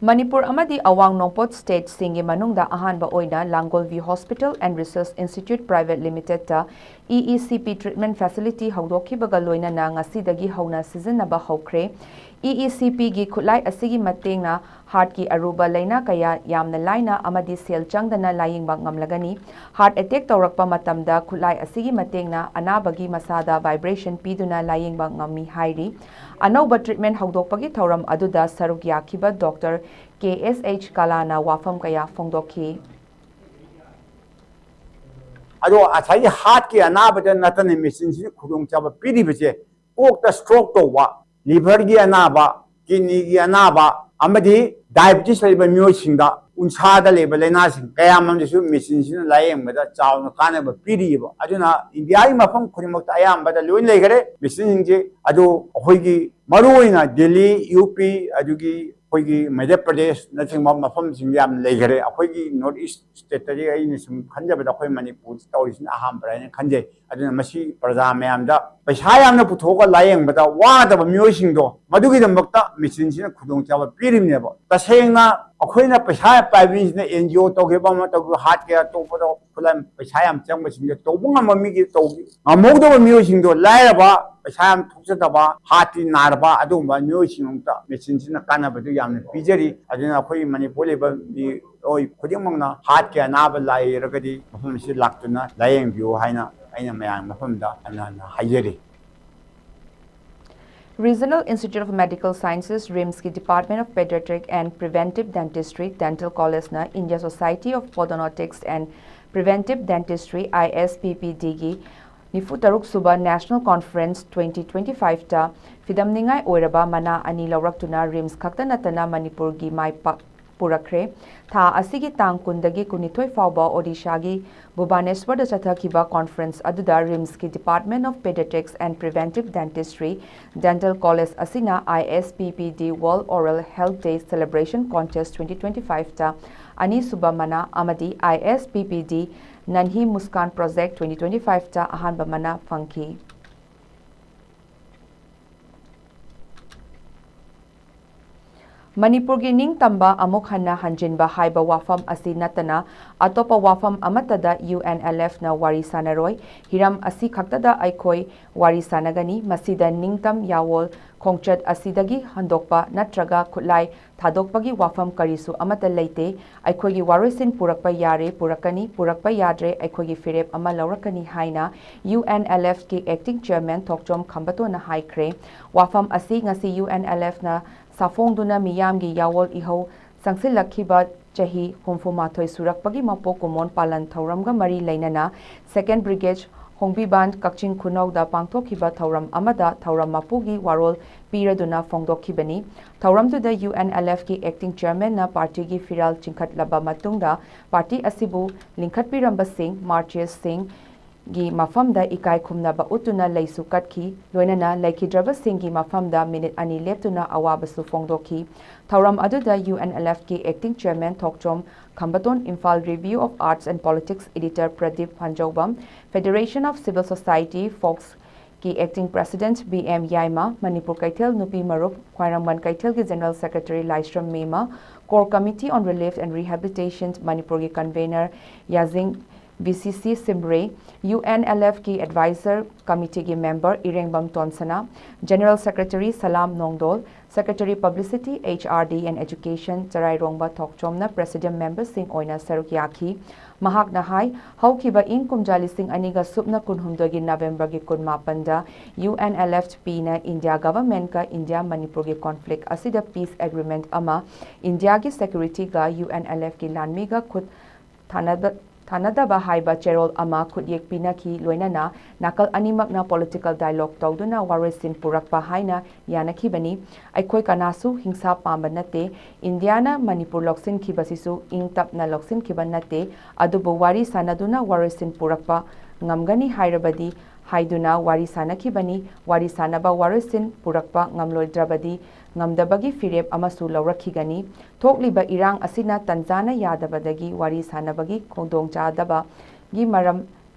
ꯃꯅꯤꯄꯨꯔ ꯑꯃꯗꯤ ꯑꯋꯥꯡ ꯅꯣꯡꯄꯣꯛ ꯁ꯭ꯇꯦꯠꯁꯤꯡꯒꯤ ꯃꯅꯨꯡꯗ ꯑꯍꯥꯟꯕ ꯑꯣꯏꯅ Langol V hospital and research institute private ꯂꯤꯃꯤꯇꯦꯗꯇ E E C P treatment facility ꯍꯧꯗꯣꯛꯈꯤꯕꯒ ꯂꯣꯏꯅꯅ ꯉꯁꯤꯗꯒꯤ ꯍꯧꯅ ꯁꯤꯖꯤꯟꯅꯕ ꯍꯧꯈ꯭ꯔꯦ꯫ ꯏ ꯏ ꯁꯤ ꯄꯤꯒꯤ ꯈꯨꯠꯂꯥꯏ ꯑꯁꯤꯒꯤ ꯃꯇꯦꯡꯅ ꯍꯥꯔꯠꯀꯤ ꯑꯔꯨꯕ ꯂꯥꯏꯅꯥ ꯀꯌꯥ ꯌꯥꯝꯅ ꯂꯥꯏꯅ ꯑꯃꯗꯤ ꯁꯦꯜ ꯆꯪꯗꯅ ꯂꯥꯌꯦꯡꯕ ꯉꯝꯂꯒꯅꯤ꯫ ꯍꯥꯔꯠ ꯑꯦꯇꯦꯛ ꯇꯧꯔꯛꯄ ꯃꯇꯝꯗ ꯈꯨꯠꯂꯥꯏ ꯑꯁꯤꯒꯤ ꯃꯇꯦꯡꯅ ꯑꯅꯥꯕꯒꯤ ꯃꯁꯥꯗ ꯚꯥꯏꯕ꯭ꯔꯦꯁꯟ ꯄꯤꯗꯨꯅ ꯂꯥꯌꯦꯡꯕ ꯉꯝꯃꯤ ꯍꯥꯏꯔꯤ꯫ ꯑꯅꯧꯕ ꯇ꯭ꯔꯤꯠꯃꯦꯟ ꯍꯧꯗꯣꯛꯄꯒꯤ ꯊꯧꯔꯝ ꯑꯗꯨꯗ ꯁꯔꯨꯛ ꯌꯥꯈꯤꯕ ꯗꯣꯛꯇꯔ ꯀꯦ ꯑꯦꯁ ꯑꯩꯆ ꯀꯂꯥꯅ ꯋꯥꯐꯝ ꯀꯌꯥ ꯐꯣꯡꯗꯣꯛꯈꯤ꯫ ꯑꯗꯣ ꯉꯁꯥꯏꯒꯤ ꯍꯥꯔꯠꯀꯤ ꯑꯅꯥꯕꯗ ꯅꯠꯇꯅ ꯃꯦꯆꯤꯟꯁꯤꯅ ꯈꯨꯗꯣꯡꯆꯥꯕ ꯄꯤꯔꯤꯕꯁꯦ, ꯀꯣꯛꯇ ꯁ꯭ꯇ꯭ꯔꯣꯛ ꯇꯧꯕ, ꯂꯤꯚꯔꯒꯤ ꯑꯅꯥꯕ, ꯀꯤꯗꯅꯤꯒꯤ ꯑꯅꯥꯕ, ꯑꯃꯗꯤ ꯗꯥꯏꯕꯤꯇꯤꯁ ꯂꯩꯕ ꯃꯤꯑꯣꯏꯁꯤꯡꯗ, ꯎꯟꯁꯥꯗ ꯂꯩꯕ ꯂꯥꯏꯅꯥꯁꯤꯡ ꯀꯌꯥ ꯑꯃꯁꯨ ꯃꯦꯆꯤꯟꯁꯤꯅ ꯂꯥꯌꯦꯡꯕꯗ ꯆꯥꯎꯅ ꯀꯥꯟꯅꯕ ꯄꯤꯔꯤꯕ꯫ ꯑꯗꯨꯅ ꯏꯟꯗꯤꯌꯥꯒꯤ ꯃꯐꯝ ꯈꯨꯗꯤꯡꯃꯛꯇ ꯑꯌꯥꯝꯕꯗ ꯂꯣꯏ ꯂꯩꯈꯔꯦ ꯃꯦꯆꯤꯟꯁꯤꯡꯁꯦ꯫ ꯑꯗꯨ ꯑꯩꯈꯣꯏꯒꯤ ꯃꯔꯨꯑꯣꯏꯅ ꯗꯦꯜꯂꯤ, ꯌꯨ ꯄꯤ, ꯑꯗꯨꯒꯤ ꯑꯩꯈꯣꯏꯒꯤ ꯃꯙ꯭ꯌ ꯄ꯭ꯔꯗꯦꯁꯅꯆꯤꯡꯕ ꯃꯐꯝꯁꯤꯡ ꯌꯥꯝ ꯂꯩꯈꯔꯦ꯫ ꯑꯩꯈꯣꯏꯒꯤ ꯅꯣꯔꯠ ꯏꯁ ꯁ꯭ꯇꯦꯠꯇꯗꯤ ꯑꯩꯅ ꯁꯨꯝ ꯈꯟꯖꯕꯗ ꯑꯩꯈꯣꯏ ꯃꯅꯤꯄꯨꯔꯗ ꯇꯧꯔꯤꯁꯤꯅ ꯑꯍꯥꯟꯕꯔꯥ ꯍꯥꯏꯅ ꯈꯟꯖꯩ꯫ ꯑꯗꯨꯅ ꯃꯁꯤ ꯄ꯭ꯔꯖꯥ ꯃꯌꯥꯝꯗ ꯄꯩꯁꯥ ꯌꯥꯝꯅ ꯄꯨꯊꯣꯛꯑꯒ ꯂꯥꯌꯦꯡꯕꯗ ꯋꯥꯗꯕ ꯃꯤꯑꯣꯏꯁꯤꯡꯗꯣ, ꯃꯗꯨꯒꯤꯗꯃꯛꯇ ꯃꯦꯆꯤꯟꯁꯤꯅ ꯈꯨꯗꯣꯡꯆꯥꯕ ꯄꯤꯔꯤꯕꯅꯦꯕ꯫ ꯇꯁꯦꯡꯅ ꯑꯩꯈꯣꯏꯅ ꯄꯩꯁꯥ ꯄꯥꯏꯕ ꯃꯤꯁꯤꯅ ꯑꯦꯟ ꯖꯤ ꯑꯣ ꯇꯧꯈꯤꯕ ꯑꯃ ꯇꯧꯈꯤꯕ, ꯍꯥꯔꯠ ꯀꯦꯌꯥꯔ ꯇꯧꯕꯗ ꯈꯨꯠꯂꯥꯏ ꯄꯩꯁꯥ ꯌꯥꯝ ꯆꯪꯕꯁꯤꯡꯗꯣ ꯇꯧꯕ ꯉꯝꯕ ꯃꯤꯒꯤ ꯇꯧ-, ꯉꯝꯍꯧꯗꯕ ꯃꯤꯑꯣꯏꯁꯤꯡꯗꯣ, ꯂꯥꯏꯔꯕ, ꯄꯩꯁꯥ ꯌꯥꯝ ꯊꯣꯛꯆꯗꯕ, ꯍꯥꯔꯠꯇꯤ ꯅꯥꯔꯕ ꯑꯗꯨꯒꯨꯝꯕ ꯃꯤꯑꯣꯏꯁꯤꯡꯗꯃꯛꯇ ꯃꯦꯆꯤꯟꯁꯤꯅ ꯀꯥꯟꯅꯕꯗꯨ ꯌꯥꯝꯅ ꯄꯤꯖꯔꯤ꯫ ꯑꯗꯨꯅ ꯑꯩꯈꯣꯏ ꯃꯅꯤꯄꯨꯔ ꯂꯩꯕ ꯃꯤꯑꯣꯏ ꯈꯨꯗꯤꯡꯃꯛꯅ ꯍꯥꯔꯠꯀꯤ ꯑꯅꯥꯕ ꯂꯩꯔꯒꯗꯤ ꯃꯐꯝ ꯑꯁꯤꯗ ꯂꯥꯛꯇꯨꯅ ꯂꯥꯌꯦꯡꯕꯤꯌꯨ ꯍꯥꯏꯅ ꯑꯩꯅ ꯃꯌꯥꯝ ꯃꯐꯝꯗ ꯍꯟꯅ ꯍꯟꯅ ꯍꯥꯏꯖꯔꯤ꯫ Regional Institute of Medical Sciences, ꯔꯤꯝꯁꯀꯤ Department of Pediatric and Preventive Dentistry, Dental Collegeꯅ India Society of Parodontics and Preventive Dentistry, I S P P D ꯒꯤ ꯅꯤꯐꯨ ꯇꯔꯨꯛ ꯁꯨꯕ National Conference twenty twenty-five ꯇ ꯐꯤꯗꯝꯅꯤꯡꯉꯥꯏ ꯑꯣꯏꯔꯕ ꯃꯅꯥ ꯑꯅꯤ ꯂꯧꯔꯛꯇꯨꯅ ꯔꯤꯝꯁ ꯈꯛꯇ ꯅꯠꯇꯅ ꯃꯅꯤꯄꯨꯔꯒꯤ ꯃꯥꯏ ꯄꯥꯛ-, ꯄꯨꯔꯛꯈ꯭ꯔꯦ꯫ ꯊꯥ ꯑꯁꯤꯒꯤ ꯇꯥꯡ ꯀꯨꯟꯗꯒꯤ ꯀꯨꯟꯅꯤꯊꯣꯏ ꯐꯥꯎꯕ ꯑꯣꯗꯤꯁꯥꯒꯤ ꯚꯨꯕꯥꯅꯦꯁ꯭ꯋꯔꯗ ꯆꯠꯊꯈꯤꯕ conference ꯑꯗꯨꯗ ꯔꯤꯝꯁꯀꯤ Department of Pediatrics and Preventive Dentistry, Dental College ꯑꯁꯤꯅ I S P P D World Oral Health Day Celebration Contest twenty twenty-five ꯇ ꯑꯅꯤꯁꯨꯕ ꯃꯅꯥ ꯑꯃꯗꯤ I S P P D Nanhi Muskan Project twenty twenty-five ꯇ ꯑꯍꯥꯟꯕ ꯃꯅꯥ ꯐꯪꯈꯤ꯫ ꯃꯅꯤꯄꯨꯔꯒꯤ ꯅꯤꯡꯇꯝꯕ ꯑꯃꯨꯛ ꯍꯟꯅ ꯍꯟꯖꯤꯟꯕ ꯍꯥꯏꯕ ꯋꯥꯐꯝ ꯑꯁꯤ ꯅꯠꯇꯅ ꯑꯇꯣꯞꯄ ꯋꯥꯐꯝ ꯑꯃꯠꯇꯗ U N L F ꯅ ꯋꯥꯔꯤ ꯁꯥꯅꯔꯣꯏ꯫ ꯍꯤꯔꯝ ꯑꯁꯤ ꯈꯛꯇꯗ ꯑꯩꯈꯣꯏ ꯋꯥꯔꯤ ꯁꯥꯅꯒꯅꯤ꯫ ꯃꯁꯤꯗ ꯅꯤꯡꯇꯝ ꯌꯥꯋꯣꯜ ꯈꯣꯡꯆꯠ ꯑꯁꯤꯗꯒꯤ ꯍꯟꯗꯣꯛꯄ ꯅꯠꯇ꯭ꯔꯒ ꯈꯨꯠꯂꯥꯏ ꯊꯥꯗꯣꯛꯄꯒꯤ ꯋꯥꯐꯝ ꯀꯔꯤꯁꯨ ꯑꯃꯠꯇ ꯂꯩꯇꯦ꯫ ꯑꯩꯈꯣꯏꯒꯤ ꯋꯥꯔꯣꯏꯁꯤꯟ ꯄꯨꯔꯛꯄ ꯌꯥꯔꯦ, ꯄꯨꯔꯛꯀꯅꯤ, ꯄꯨꯔꯛꯄ ꯌꯥꯗ꯭ꯔꯦ, ꯑꯩꯈꯣꯏꯒꯤ ꯐꯤꯔꯦꯞ ꯑꯃ ꯂꯧꯔꯛꯀꯅꯤ ꯍꯥꯏꯅ U N L F ꯀꯤ Acting Chairman ꯊꯣꯛꯆꯣꯝ ꯈꯝꯕꯇꯣꯟꯅ ꯍꯥꯏꯈ꯭ꯔꯦ꯫ ꯋꯥꯐꯝ ꯑꯁꯤ ꯉꯁꯤ U N L F ꯅ ꯁꯥꯐꯣꯡꯗꯨꯅ ꯃꯤꯌꯥꯝꯒꯤ ꯌꯥꯋꯣꯜ ꯏꯍꯧ ꯆꯪꯁꯤꯜꯂꯛꯈꯤꯕ ꯆꯍꯤ ꯍꯨꯝꯐꯨ ꯃꯥꯊꯣꯏ ꯁꯨꯔꯛꯄꯒꯤ ꯃꯄꯣꯛ ꯀꯨꯝꯑꯣꯟ ꯄꯥꯂꯟ ꯊꯧꯔꯝꯒ ꯃꯔꯤ ꯂꯩꯅꯅ Second Brigade ꯍꯣꯡꯕꯤꯕꯥꯟ ꯀꯛꯆꯤꯡ ꯈꯨꯅꯧꯗ ꯄꯥꯡꯊꯣꯛꯈꯤꯕ ꯊꯧꯔꯝ ꯑꯃꯗ ꯊꯧꯔꯝ ꯃꯄꯨꯒꯤ ꯋꯥꯔꯣꯜ ꯄꯤꯔꯗꯨꯅ ꯐꯣꯡꯗꯣꯛꯈꯤꯕꯅꯤ꯫ ꯊꯧꯔꯝꯗꯨꯗ UNLFꯀꯤ acting chairmanꯅ partyꯒꯤ ꯐꯤꯔꯥꯜ ꯆꯤꯡꯈꯠꯂꯕ ꯃꯇꯨꯡꯗ party ꯑꯁꯤꯕꯨ ꯂꯤꯡꯈꯠꯄꯤꯔꯝꯕꯁꯤꯡ, martyrsꯁꯤꯡ, ꯒꯤ ꯃꯐꯝꯗ ꯏꯀꯥꯏ ꯈꯨꯝꯅꯕ ꯎꯠꯇꯨꯅ ꯂꯩꯁꯨ ꯀꯠꯈꯤ꯫ ꯂꯣꯏꯅꯅ ꯂꯩꯈꯤꯗ꯭ꯔꯕꯁꯤꯡꯒꯤ ꯃꯐꯝꯗ minute ꯑꯅꯤ ꯂꯦꯞꯇꯨꯅ ꯑꯋꯥꯕꯁꯨ ꯐꯣꯡꯗꯣꯛꯈꯤ꯫ ꯊꯧꯔꯝ ꯑꯗꯨꯗ UNLFꯀꯤ acting chairman Thokchom Khambaton, Imphal Review of Arts and Politics editor Pradip Phanjoubam, Federation of Civil Society, ꯐꯣꯛꯁꯀꯤ acting president B M Yaima, Manipur ꯀꯩꯊꯦꯜ ꯅꯨꯄꯤ ꯃꯔꯨꯞ, ꯈ꯭ꯋꯥꯏꯔꯝꯕꯟ ꯀꯩꯊꯦꯜꯒꯤ general secretary Laishram Mema, Core Committee on Relief and Rehabilitation ꯃꯅꯤꯄꯨꯔꯒꯤ convener Yajing B C C ꯁꯤꯝꯔꯦ, UNLFꯀꯤ advisor committeeꯒꯤ member ꯏꯔꯦꯡꯕꯝ ꯇꯣꯟꯁꯅꯥ, general secretary Salam ꯅꯣꯡꯗꯣꯜ, secretary publicity, HRD and education ꯆꯔꯥꯏꯔꯣꯡꯕ ꯊꯣꯛꯆꯣꯝꯅ presidium memberꯁꯤꯡ ꯑꯣꯏꯅ ꯁꯔꯨꯛ ꯌꯥꯈꯤ꯫ ꯃꯍꯥꯛꯅ ꯍꯥꯏ, ꯍꯧꯈꯤꯕ ꯏꯪ ꯀꯨꯝꯖꯥ ꯂꯤꯁꯤꯡ ꯑꯅꯤꯒ ꯁꯨꯞꯅ ꯀꯨꯟꯍꯨꯝꯗꯣꯏꯒꯤ Novemberꯒꯤ ꯀꯨꯟꯃꯥꯄꯟꯗ UNLFPꯅ India governmentꯀ India ꯃꯅꯤꯄꯨꯔꯒꯤ conflict ꯑꯁꯤꯗ peace agreement ꯑꯃ Indiaꯒꯤ securityꯒ UNLFꯀꯤ ꯂꯥꯟꯃꯤꯒ ꯈꯨꯠ ꯊꯥꯅꯗ-, ꯊꯥꯅꯗꯕ ꯍꯥꯏꯕ ꯆꯦꯔꯣꯜ ꯑꯃ ꯈꯨꯠꯌꯦꯛ ꯄꯤꯅꯈꯤ꯫ ꯂꯣꯏꯅꯅ ꯅꯥꯀꯜ ꯑꯅꯤꯃꯛꯅ political dialogue ꯇꯧꯗꯨꯅ ꯋꯥꯔꯣꯏꯁꯤꯟ ꯄꯨꯔꯛꯄ ꯍꯥꯏꯅ ꯌꯥꯅꯈꯤꯕꯅꯤ꯫ ꯑꯩꯈꯣꯏ ꯀꯅꯥꯁꯨ ꯍꯤꯡꯁꯥ ꯄꯥꯝꯕ ꯅꯠꯇꯦ꯫ ꯏꯟꯗꯤꯌꯥꯅ ꯃꯅꯤꯄꯨꯔ ꯂꯧꯁꯤꯟꯈꯤꯕꯁꯤꯁꯨ ꯏꯪ ꯇꯞꯅ ꯂꯧꯁꯤꯟꯈꯤꯕ ꯅꯠꯇꯦ꯫ ꯑꯗꯨꯕꯨ ꯋꯥꯔꯤ ꯁꯥꯟꯅꯗꯨꯅ ꯋꯥꯔꯣꯏꯁꯤꯟ ꯄꯨꯔꯛꯄ ꯉꯝꯒꯅꯤ ꯍꯥꯏꯔꯕꯗꯤ ꯍꯥꯏꯗꯨꯅ ꯋꯥꯔꯤ ꯁꯥꯟꯅꯈꯤꯕꯅꯤ꯫ ꯋꯥꯔꯤ ꯁꯥꯟꯅꯕ ꯋꯥꯔꯣꯏꯁꯤꯟ ꯄꯨꯔꯛꯄ ꯉꯝꯂꯣꯏꯗ꯭ꯔꯕꯗꯤ ꯉꯝꯗꯕꯒꯤ ꯐꯤꯔꯦꯞ ꯑꯃꯁꯨ ꯂꯧꯔꯛꯈꯤꯒꯅꯤ꯫ ꯊꯣꯛꯂꯤꯕ ꯏꯔꯥꯡ ꯑꯁꯤꯅ ꯇꯟꯖꯥꯅ ꯌꯥꯗꯕꯗꯒꯤ ꯋꯥꯔꯤ ꯁꯥꯟꯅꯕꯒꯤ ꯈꯨꯗꯣꯡꯆꯥꯗꯕꯒꯤ ꯃꯔꯝ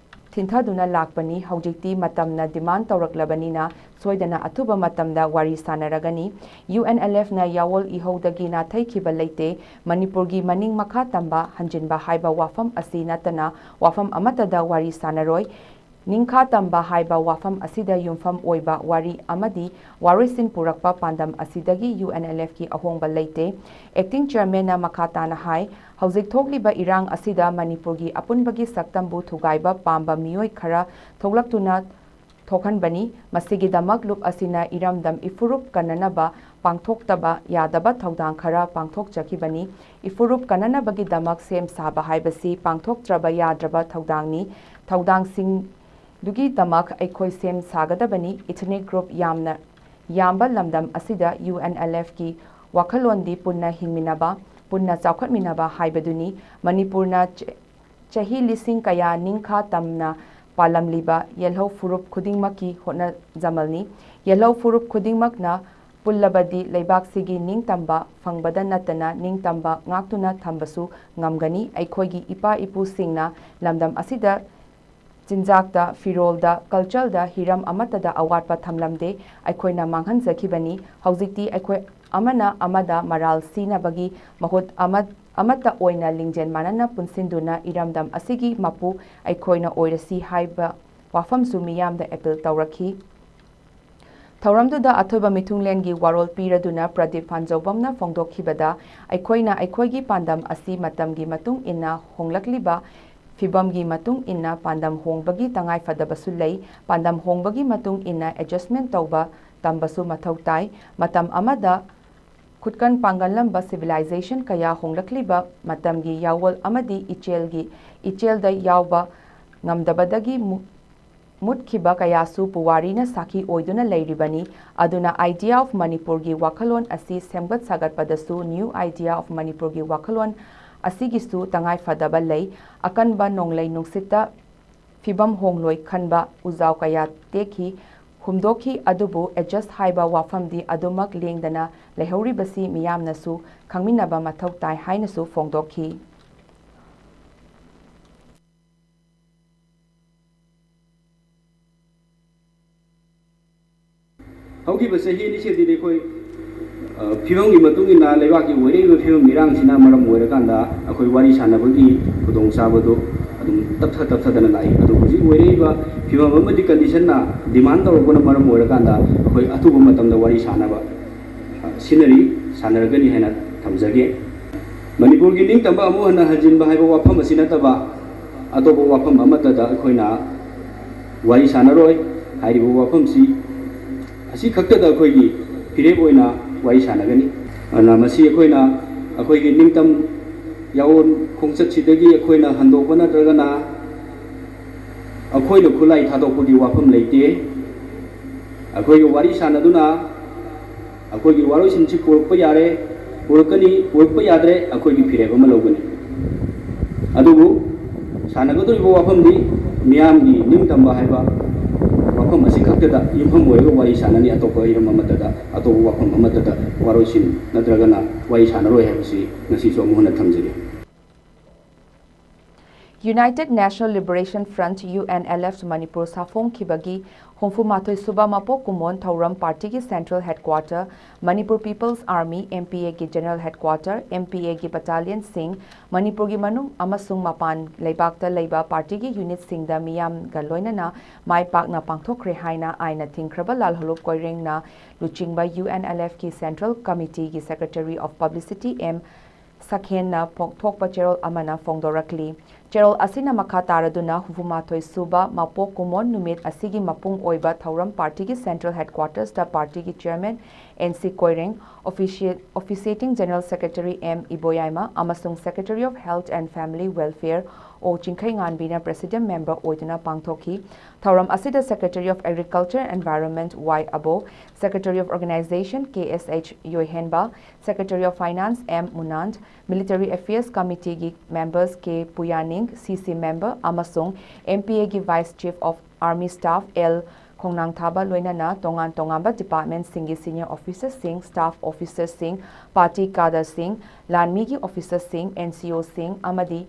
ꯊꯤꯟꯊꯗꯨꯅ ꯂꯥꯛꯄꯅꯤ꯫ ꯍꯧꯖꯤꯛꯇꯤ ꯃꯇꯝꯅ demand ꯇꯧꯔꯛꯂꯕꯅꯤꯅ ꯁꯣꯏꯗꯅ ꯑꯊꯨꯕ ꯃꯇꯝꯗ ꯋꯥꯔꯤ ꯁꯥꯟꯅꯔꯒꯅꯤ꯫ UNLFꯅ ꯌꯥꯋꯣꯜ ꯏꯍꯧꯗꯒꯤ ꯅꯥꯊꯩꯈꯤꯕ ꯂꯩꯇꯦ꯫ ꯃꯅꯤꯄꯨꯔꯒꯤ ꯃꯅꯤꯡ ꯃꯈꯥ ꯇꯝꯕ ꯍꯟꯖꯤꯟꯕ ꯍꯥꯏꯕ ꯋꯥꯐꯝ ꯑꯁꯤ ꯅꯠꯇꯅ ꯋꯥꯐꯝ ꯑꯃꯠꯇꯗ ꯋꯥꯔꯤ ꯁꯥꯟꯅꯔꯣꯏ꯫ ꯅꯤꯡꯈꯥ ꯇꯝꯕ ꯍꯥꯏꯕ ꯋꯥꯐꯝ ꯑꯁꯤꯗ ꯌꯨꯝꯐꯝ ꯑꯣꯏꯕ ꯋꯥꯔꯤ ꯑꯃꯗꯤ ꯋꯥꯔꯣꯏꯁꯤꯟ ꯄꯨꯔꯛꯄ ꯄꯥꯟꯗꯝ ꯑꯁꯤꯗꯒꯤ UNLFꯀꯤ ꯑꯍꯣꯡꯕ ꯂꯩꯇꯦ꯫ Acting chairmanꯅ ꯃꯈꯥ ꯇꯥꯅ ꯍꯥꯏ, ꯍꯧꯖꯤꯛ ꯊꯣꯛꯂꯤꯕ ꯏꯔꯥꯡ ꯑꯁꯤꯗ ꯃꯅꯤꯄꯨꯔꯒꯤ ꯑꯄꯨꯟꯕꯒꯤ ꯁꯛꯇꯝꯕꯨ ꯊꯨꯒꯥꯏꯕ ꯄꯥꯝꯕ ꯃꯤꯑꯣꯏ ꯈꯔ ꯊꯣꯛꯂꯛꯇꯨꯅ ꯊꯣꯛꯍꯟꯕꯅꯤ꯫ ꯃꯁꯤꯒꯤꯗꯃꯛ ꯂꯨꯞ ꯑꯁꯤꯅ ꯏꯔꯝꯗꯝ ꯏꯐꯨꯔꯨꯞ ꯀꯟꯅꯅꯕ ꯄꯥꯡꯊꯣꯛꯇꯕ ꯌꯥꯗꯕ ꯊꯧꯗꯥꯡ ꯈꯔ ꯄꯥꯡꯊꯣꯛꯆꯈꯤꯕꯅꯤ꯫ ꯏꯐꯨꯔꯨꯞ ꯀꯟꯅꯅꯕꯒꯤꯗꯃꯛ ꯁꯦꯝ ꯁꯥꯕ ꯍꯥꯏꯕꯁꯤ ꯄꯥꯡꯊꯣꯛꯇ꯭ꯔꯕ ꯌꯥꯗ꯭ꯔꯕ ꯊꯧꯗꯥꯡꯅꯤ꯫ ꯊꯧꯗꯥꯡꯁꯤꯡ ꯗꯨꯒꯤꯗꯃꯛ ꯑꯩꯈꯣꯏ ꯁꯦꯝ ꯁꯥꯒꯗꯕꯅꯤ꯫ Ethnic group ꯌꯥꯝꯅ ꯌꯥꯝꯕ ꯂꯝꯗꯝ ꯑꯁꯤꯗ U N L Fꯀꯤ ꯋꯥꯈꯜꯂꯣꯟꯗꯤ ꯄꯨꯟꯅ ꯍꯤꯡꯃꯤꯟꯅꯕ, ꯄꯨꯟꯅ ꯆꯥꯎꯈꯠꯃꯤꯟꯅꯕ ꯍꯥꯏꯕꯗꯨꯅꯤ꯫ ꯃꯅꯤꯄꯨꯔꯅ ꯆ-, ꯆꯍꯤ ꯂꯤꯁꯤꯡ ꯀꯌꯥ ꯅꯤꯡꯈꯥ ꯇꯝꯅ ꯄꯥꯜꯂꯝꯂꯤꯕ ꯌꯦꯜꯍꯧ ꯐꯨꯔꯨꯞ ꯈꯨꯗꯤꯡꯃꯛꯀꯤ ꯍꯣꯠꯅꯖꯃꯜꯅꯤ꯫ ꯌꯦꯜꯍꯧ ꯐꯨꯔꯨꯞ ꯈꯨꯗꯤꯡꯃꯛꯅ ꯄꯨꯜꯂꯕꯗꯤ ꯂꯩꯕꯥꯛꯁꯤꯒꯤ ꯅꯤꯡꯇꯝꯕ ꯐꯪꯕꯗ ꯅꯠꯇꯅ ꯅꯤꯡꯇꯝꯕ ꯉꯥꯛꯇꯨꯅ ꯊꯝꯕꯁꯨ ꯉꯝꯒꯅꯤ꯫ ꯑꯩꯈꯣꯏꯒꯤ ꯏꯄꯥ ꯏꯄꯨꯁꯤꯡꯅ ꯂꯝꯗꯝ ꯑꯁꯤꯗ ꯆꯤꯟꯖꯥꯛꯇ, ꯐꯤꯔꯣꯜꯗ, cultureꯗ ꯍꯤꯔꯝ ꯑꯃꯠꯇꯗ ꯑꯋꯥꯠꯄ ꯊꯝꯂꯝꯗꯦ꯫ ꯑꯩꯈꯣꯏꯅ ꯃꯥꯡꯍꯟꯖꯈꯤꯕꯅꯤ꯫ ꯍꯧꯖꯤꯛꯇꯤ ꯑꯩꯈꯣꯏ ꯑꯃꯅ ꯑꯃꯗ ꯃꯔꯥꯜ ꯁꯤꯅꯕꯒꯤ ꯃꯍꯨꯠ ꯑꯃ-, ꯑꯃꯠꯇ ꯑꯣꯏꯅ ꯂꯤꯡꯖꯦꯜ ꯃꯥꯟꯅꯅ ꯄꯨꯟꯁꯤꯟꯗꯨꯅ ꯏꯔꯝꯗꯝ ꯑꯁꯤꯒꯤ ꯃꯄꯨ ꯑꯩꯈꯣꯏꯅ ꯑꯣꯏꯔꯁꯤ ꯍꯥꯏꯕ ꯋꯥꯐꯝꯁꯨ ꯃꯤꯌꯥꯝꯗ appeal ꯇꯧꯔꯛꯈꯤ꯫ ꯊꯧꯔꯝꯗꯨꯗ ꯑꯊꯣꯏꯕ ꯃꯤꯊꯨꯡꯂꯦꯟꯒꯤ ꯋꯥꯔꯣꯜ ꯄꯤꯔꯗꯨꯅ ꯄ꯭ꯔꯗꯤꯞ ꯐꯥꯟꯖꯧꯕꯝꯅ ꯐꯣꯡꯗꯣꯛꯈꯤꯕꯗ, ꯑꯩꯈꯣꯏꯅ ꯑꯩꯈꯣꯏꯒꯤ ꯄꯥꯟꯗꯝ ꯑꯁꯤ ꯃꯇꯝꯒꯤ ꯃꯇꯨꯡ ꯏꯟꯅ ꯍꯣꯡꯂꯛꯂꯤꯕ ꯐꯤꯕꯝꯒꯤ ꯃꯇꯨꯡ ꯏꯟꯅ ꯄꯥꯟꯗꯝ ꯍꯣꯡꯕꯒꯤ ꯇꯉꯥꯏꯐꯗꯕꯁꯨ ꯂꯩ꯫ ꯄꯥꯟꯗꯝ ꯍꯣꯡꯕꯒꯤ ꯃꯇꯨꯡ ꯏꯟꯅ adjustment ꯇꯧꯕ ꯇꯝꯕꯁꯨ ꯃꯊꯧ ꯇꯥꯏ꯫ ꯃꯇꯝ ꯑꯃꯗ ꯈꯨꯠꯀꯟ ꯄꯥꯡꯒꯜꯂꯝꯕ civilization ꯀꯌꯥ ꯍꯣꯡꯂꯛꯂꯤꯕ ꯃꯇꯝꯒꯤ ꯌꯥꯋꯣꯜ ꯑꯃꯗꯤ ꯏꯆꯦꯜꯒꯤ, ꯏꯆꯦꯜꯗ ꯌꯥꯎꯕ ꯉꯝꯗꯕꯗꯒꯤ ꯃꯨ-, ꯃꯨꯠꯈꯤꯕ ꯀꯌꯥꯁꯨ ꯄꯨꯋꯥꯔꯤꯅ ꯁꯥꯈꯤ ꯑꯣꯏꯗꯨꯅ ꯂꯩꯔꯤꯕꯅꯤ꯫ ꯑꯗꯨꯅ idea of ꯃꯅꯤꯄꯨꯔꯒꯤ ꯋꯥꯈꯜꯂꯣꯟ ꯑꯁꯤ ꯁꯦꯝꯒꯠ ꯁꯥꯒꯠꯄꯗꯁꯨ new idea of ꯃꯅꯤꯄꯨꯔꯒꯤ ꯋꯥꯈꯜꯂꯣꯟ ꯑꯁꯤꯒꯤꯁꯨ ꯇꯉꯥꯏꯐꯗꯕ ꯂꯩ꯫ ꯑꯀꯟꯕ ꯅꯣꯡꯂꯩ ꯅꯨꯡꯁꯤꯠꯇ ꯐꯤꯕꯝ ꯍꯣꯡꯂꯣꯏ ꯈꯟꯕ ꯎꯖꯥꯎ ꯀꯌꯥ ꯇꯦꯛꯈꯤ, ꯍꯨꯝꯗꯣꯛꯈꯤ, ꯑꯗꯨꯕꯨ adjust ꯍꯥꯏꯕ ꯋꯥꯐꯝꯗꯤ ꯑꯗꯨꯃꯛ ꯂꯦꯡꯗꯅ ꯂꯩꯍꯧꯔꯤꯕꯁꯤ ꯃꯤꯌꯥꯝꯅꯁꯨ ꯈꯪꯃꯤꯟꯅꯕ ꯃꯊꯧ ꯇꯥꯏ ꯍꯥꯏꯅꯁꯨ ꯐꯣꯡꯗꯣꯛꯈꯤ꯫ ꯍꯧꯈꯤꯕ ꯆꯍꯤ ꯑꯅꯤ ꯁꯤꯗꯗꯤ ꯑꯩꯈꯣꯏ, ꯑ, ꯐꯤꯕꯝꯒꯤ ꯃꯇꯨꯡ ꯏꯟꯅ ꯂꯩꯕꯥꯛꯀꯤ ꯑꯣꯏꯔꯛꯏꯕ ꯐꯤꯕꯝ ꯏꯔꯥꯡꯁꯤꯅ ꯃꯔꯝ ꯑꯣꯏꯔꯀꯥꯟꯗ ꯑꯩꯈꯣꯏ ꯋꯥꯔꯤ ꯁꯥꯟꯅꯕꯒꯤ ꯈꯨꯗꯣꯡꯆꯥꯕꯗꯨ ꯑꯗꯨꯝ ꯇꯞꯊ ꯇꯞꯊꯗꯅ ꯂꯥꯛꯏ꯫ ꯑꯗꯨ ꯍꯧꯖꯤꯛ ꯑꯣꯏꯔꯛꯏꯕ ꯐꯤꯕꯝ ꯑꯃꯗꯤ conditionꯅ demand ꯇꯧꯔꯛꯄꯅ ꯃꯔꯝ ꯑꯣꯏꯔꯀꯥꯟꯗ ꯑꯩꯈꯣꯏ ꯑꯊꯨꯕ ꯃꯇꯝꯗ ꯋꯥꯔꯤ ꯁꯥꯟꯅꯕ, ꯑ, ꯁꯤꯟꯅꯔꯤ, ꯁꯥꯟꯅꯔꯒꯅꯤ ꯍꯥꯏꯅ ꯊꯝꯖꯒꯦ꯫ ꯃꯅꯤꯄꯨꯔꯒꯤ ꯅꯤꯡꯇꯝꯕ ꯑꯃꯨꯛ ꯍꯟꯅ ꯍꯟꯖꯤꯟꯕ ꯍꯥꯏꯕ ꯋꯥꯐꯝ ꯑꯁꯤ ꯅꯠꯇꯕ ꯑꯇꯣꯞꯄ ꯋꯥꯐꯝ ꯑꯃꯠꯇꯗ ꯑꯩꯈꯣꯏꯅ ꯋꯥꯔꯤ ꯁꯥꯟꯅꯔꯣꯏ꯫ ꯍꯥꯏꯔꯤꯕ ꯋꯥꯐꯝꯁꯤ ꯑꯁꯤ ꯈꯛꯇꯗ ꯑꯩꯈꯣꯏꯒꯤ ꯐꯤꯔꯦꯞ ꯑꯣꯏꯅ ꯋꯥꯔꯤ ꯁꯥꯟꯅꯒꯅꯤ꯫ ꯑꯗꯨꯅ ꯃꯁꯤ ꯑꯩꯈꯣꯏꯅ ꯑꯩꯈꯣꯏꯒꯤ ꯅꯤꯡꯇꯝ ꯌꯥꯑꯣꯟ ꯈꯣꯡꯆꯠꯁꯤꯗꯒꯤ ꯑꯩꯈꯣꯏꯅ ꯍꯟꯗꯣꯛꯄ ꯅꯠꯇ꯭ꯔꯒꯅ ꯑꯩꯈꯣꯏꯅ ꯈꯨꯠꯂꯥꯏ ꯊꯥꯗꯣꯛꯄꯒꯤ ꯋꯥꯐꯝ ꯂꯩꯇꯦ꯫ ꯑꯩꯈꯣꯏꯒ ꯋꯥꯔꯤ ꯁꯥꯟꯅꯗꯨꯅ ꯑꯩꯈꯣꯏꯒꯤ ꯋꯥꯔꯣꯏꯁꯤꯟꯁꯤ ꯄꯨꯔꯛꯄ ꯌꯥꯔꯦ, ꯄꯨꯔꯛꯀꯅꯤ, ꯄꯨꯔꯛꯄ ꯌꯥꯗ꯭ꯔꯦ, ꯑꯩꯈꯣꯏꯒꯤ ꯐꯤꯔꯦꯞ ꯑꯃ ꯂꯧꯒꯅꯤ꯫ ꯑꯗꯨꯕꯨ ꯁꯥꯟꯅꯒꯗꯧꯔꯤꯕ ꯋꯥꯐꯝꯗꯤ ꯃꯤꯌꯥꯝꯒꯤ ꯅꯤꯡꯇꯝꯕ ꯍꯥꯏꯕ ꯋꯥꯐꯝ ꯑꯁꯤ ꯈꯛꯇꯗ ꯌꯨꯝꯐꯝ ꯑꯣꯏꯔꯒ ꯋꯥꯔꯤ ꯁꯥꯟꯅꯅꯤ꯫ ꯑꯇꯣꯞꯄ ꯍꯤꯔꯝ ꯑꯃꯠꯇꯗ, ꯑꯇꯣꯞꯄ ꯋꯥꯐꯝ ꯑꯃꯠꯇꯗ ꯋꯥꯔꯣꯏꯁꯤꯟ ꯅꯠꯇ꯭ꯔꯒꯅ ꯋꯥꯔꯤ ꯁꯥꯟꯅꯔꯣꯏ ꯍꯥꯏꯕꯁꯤ ꯉꯁꯤꯁꯨ ꯑꯃꯨꯛ ꯍꯟꯅ ꯊꯝꯖꯒꯦ꯫ United National Liberation Front, U N L F, Manipur ꯁꯥꯐꯣꯡꯈꯤꯕꯒꯤ ꯍꯨꯝꯐꯨ ꯃꯥꯊꯣꯏ ꯁꯨꯕ ꯃꯄꯣꯛ ꯀꯨꯝꯑꯣꯟ ꯊꯧꯔꯝ ꯄꯥꯔꯇꯤꯒꯤ Central Headquarter, Manipur People's Army, M P A ꯒꯤ General Headquarter, M P A ꯒꯤ battalionꯁꯤꯡ, ꯃꯅꯤꯄꯨꯔꯒꯤ ꯃꯅꯨꯡ ꯑꯃꯁꯨꯡ ꯃꯄꯥꯟ ꯂꯩꯕꯥꯛꯇ ꯂꯩꯕ ꯄꯥꯔꯇꯤꯒꯤ unitꯁꯤꯡꯗ ꯃꯤꯌꯥꯝꯒ ꯂꯣꯏꯅꯅ ꯃꯥꯏ ꯄꯥꯛꯅ ꯄꯥꯡꯊꯣꯛꯈ꯭ꯔꯦ ꯍꯥꯏꯅ ꯑꯥꯏꯟꯅ ꯊꯤꯡꯈ꯭ꯔꯕ ꯂꯥꯜꯍꯧꯂꯨꯞ ꯀꯣꯏꯔꯦꯡꯅ ꯂꯨꯆꯤꯡꯕ U N L Fꯀꯤ Central Committeeꯒꯤ Secretary of Publicity M ꯁꯈꯦꯟꯅ ꯐꯣꯡ-, ꯊꯣꯛꯄ ꯆꯦꯔꯣꯜ ꯑꯃꯅ ꯐꯣꯡꯗꯣꯔꯛꯂꯤ꯫ ꯆꯦꯔꯣꯜ ꯑꯁꯤꯅ ꯃꯈꯥ ꯇꯥꯔꯗꯨꯅ ꯍꯨꯝꯐꯨ ꯃꯥꯊꯣꯏ ꯁꯨꯕ ꯃꯄꯣꯛ ꯀꯨꯝꯑꯣꯟ ꯅꯨꯃꯤꯠ ꯑꯁꯤꯒꯤ ꯃꯄꯨꯡ ꯑꯣꯏꯕ ꯊꯧꯔꯝ ꯄꯥꯔꯇꯤꯒꯤ Central Headquartersꯇ ꯄꯥꯔꯇꯤꯒꯤ Chairman N C Koireng, Offici-, Officiating General Secretary M ꯏꯕꯣꯌꯥꯏꯃ ꯑꯃꯁꯨꯡ Secretary of Health and Family Welfare O ꯆꯤꯡꯈꯩꯉꯥꯟꯕꯤꯅ President Member ꯑꯣꯏꯗꯨꯅ ꯄꯥꯡꯊꯣꯛꯈꯤ꯫ ꯊꯧꯔꯝ ꯑꯁꯤꯗ Secretary of Agriculture and Environment Y ꯑꯕꯣ, Secretary of Organization K S H ꯌꯣꯏꯍꯦꯟꯕ, Secretary of Finance M ꯃꯨꯅꯥꯟ, Military Affairs Committeeꯒꯤ members K ꯄꯨꯌꯥꯅꯤꯡ, C C member ꯑꯃꯁꯨꯡ M P Aꯒꯤ Vice Chief of Army Staff L ꯈꯣꯡꯅꯥꯡꯊꯥꯕ ꯂꯣꯏꯅꯅ ꯇꯣꯉꯥꯟ ꯇꯣꯉꯥꯟꯕ departmentꯁꯤꯡꯒꯤ senior officerꯁꯤꯡ, staff officerꯁꯤꯡ, party cadreꯁꯤꯡ, ꯂꯥꯟꯃꯤꯒꯤ officerꯁꯤꯡ, N C Oꯁꯤꯡ ꯑꯃꯗꯤ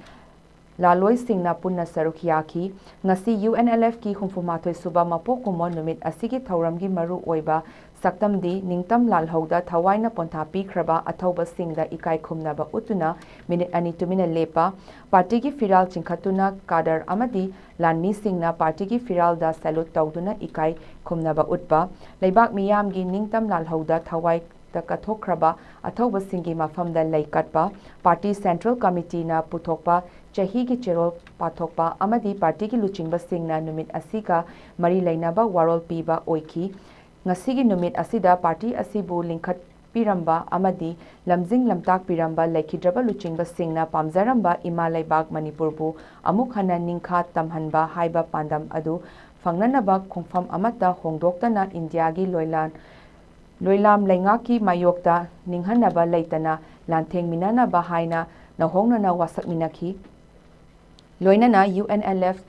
ꯂꯥꯂꯣꯏꯁꯤꯡꯅ ꯄꯨꯟꯅ ꯁꯔꯨꯛ ꯌꯥꯈꯤ꯫ ꯉꯁꯤ U N L Fꯀꯤ ꯍꯨꯝꯐꯨ ꯃꯥꯊꯣꯏ ꯁꯨꯕ ꯃꯄꯣꯛ ꯀꯨꯝꯑꯣꯟ ꯅꯨꯃꯤꯠ ꯑꯁꯤꯒꯤ ꯊꯧꯔꯝꯒꯤ ꯃꯔꯨ ꯑꯣꯏꯕ ꯁꯛꯇꯝꯗꯤ ꯅꯤꯡꯇꯝ ꯂꯥꯜꯍꯧꯗ ꯊꯋꯥꯏꯅ ꯄꯣꯟꯊꯥ ꯄꯤꯈ꯭ꯔꯕ ꯑꯊꯧꯕꯁꯤꯡꯗ ꯏꯀꯥꯏ ꯈꯨꯝꯅꯕ ꯎꯠꯇꯨꯅ ꯃꯤꯅꯤꯠ ꯑꯅꯤ ꯇꯨꯃꯤꯟꯅ ꯂꯦꯞꯄ, ꯄꯥꯔꯇꯤꯒꯤ ꯐꯤꯔꯥꯜ ꯆꯤꯡꯈꯠꯇꯨꯅ ꯀꯥꯗꯔ ꯑꯃꯗꯤ ꯂꯥꯟꯃꯤꯁꯤꯡꯅ ꯄꯥꯔꯇꯤꯒꯤ ꯐꯤꯔꯥꯜꯗ salute ꯇꯧꯗꯨꯅ ꯏꯀꯥꯏ ꯈꯨꯝꯅꯕ ꯎꯠꯄ, ꯂꯩꯕꯥꯛ ꯃꯤꯌꯥꯝꯒꯤ ꯅꯤꯡꯇꯝ ꯂꯥꯜꯍꯧꯗ ꯊꯋꯥꯏ ꯗ ꯀꯠꯊꯣꯛꯈ꯭ꯔꯕ ꯑꯊꯧꯕꯁꯤꯡꯒꯤ ꯃꯐꯝꯗ ꯂꯩ ꯀꯠꯄ, ꯄꯥꯔꯇꯤ Central Committeeꯅ ꯄꯨꯊꯣꯛꯄ ꯆꯍꯤꯒꯤ ꯆꯦꯔꯣꯜ ꯄꯥꯊꯣꯛꯄ ꯑꯃꯗꯤ ꯄꯥꯔꯇꯤꯒꯤ ꯂꯨꯆꯤꯡꯕꯁꯤꯡꯅ ꯅꯨꯃꯤꯠ ꯑꯁꯤꯒ ꯃꯔꯤ ꯂꯩꯅꯕ ꯋꯥꯔꯣꯜ ꯄꯤꯕ ꯑꯣꯏꯈꯤ꯫ ꯉꯁꯤꯒꯤ ꯅꯨꯃꯤꯠ ꯑꯁꯤꯗ ꯄꯥꯔꯇꯤ ꯑꯁꯤꯕꯨ ꯂꯤꯡꯈꯠ ꯄꯤꯔꯝꯕ ꯑꯃꯗꯤ ꯂꯝꯖꯤꯡ ꯂꯝꯇꯥꯛꯄꯤꯔꯝꯕ ꯂꯩꯈꯤꯗ꯭ꯔꯕ ꯂꯨꯆꯤꯡꯕꯁꯤꯡꯅ ꯄꯥꯝꯖꯔꯝꯕ ꯏꯃꯥ ꯂꯩꯕꯥꯛ ꯃꯅꯤꯄꯨꯔꯕꯨ ꯑꯃꯨꯛ ꯍꯟꯅ ꯅꯤꯡꯈꯥ ꯇꯝꯍꯟꯕ ꯍꯥꯏꯕ ꯄꯥꯟꯗꯝ ꯑꯗꯨ ꯐꯪꯅꯅꯕ ꯈꯣꯡꯐꯝ ꯑꯃꯠꯇ ꯍꯣꯡꯗꯣꯛꯇꯅ ꯏꯟꯗꯤꯌꯥꯒꯤ ꯂꯣꯏꯂꯥꯟ, ꯂꯣꯏꯂꯥꯝ ꯂꯩꯉꯥꯛꯀꯤ ꯃꯥꯌꯣꯛꯇ ꯅꯤꯡꯍꯟꯅꯕ ꯂꯩꯇꯅ ꯂꯥꯟꯊꯦꯡꯃꯤꯟꯅꯅꯕ ꯍꯥꯏꯅ ꯅꯧꯍꯧꯅꯅ ꯋꯥꯁꯛꯃꯤꯟꯅꯈꯤ꯫ ꯂꯣꯏꯅꯅ ꯌꯨ ꯑꯦꯟ ꯑꯦꯜ ꯑꯦꯐ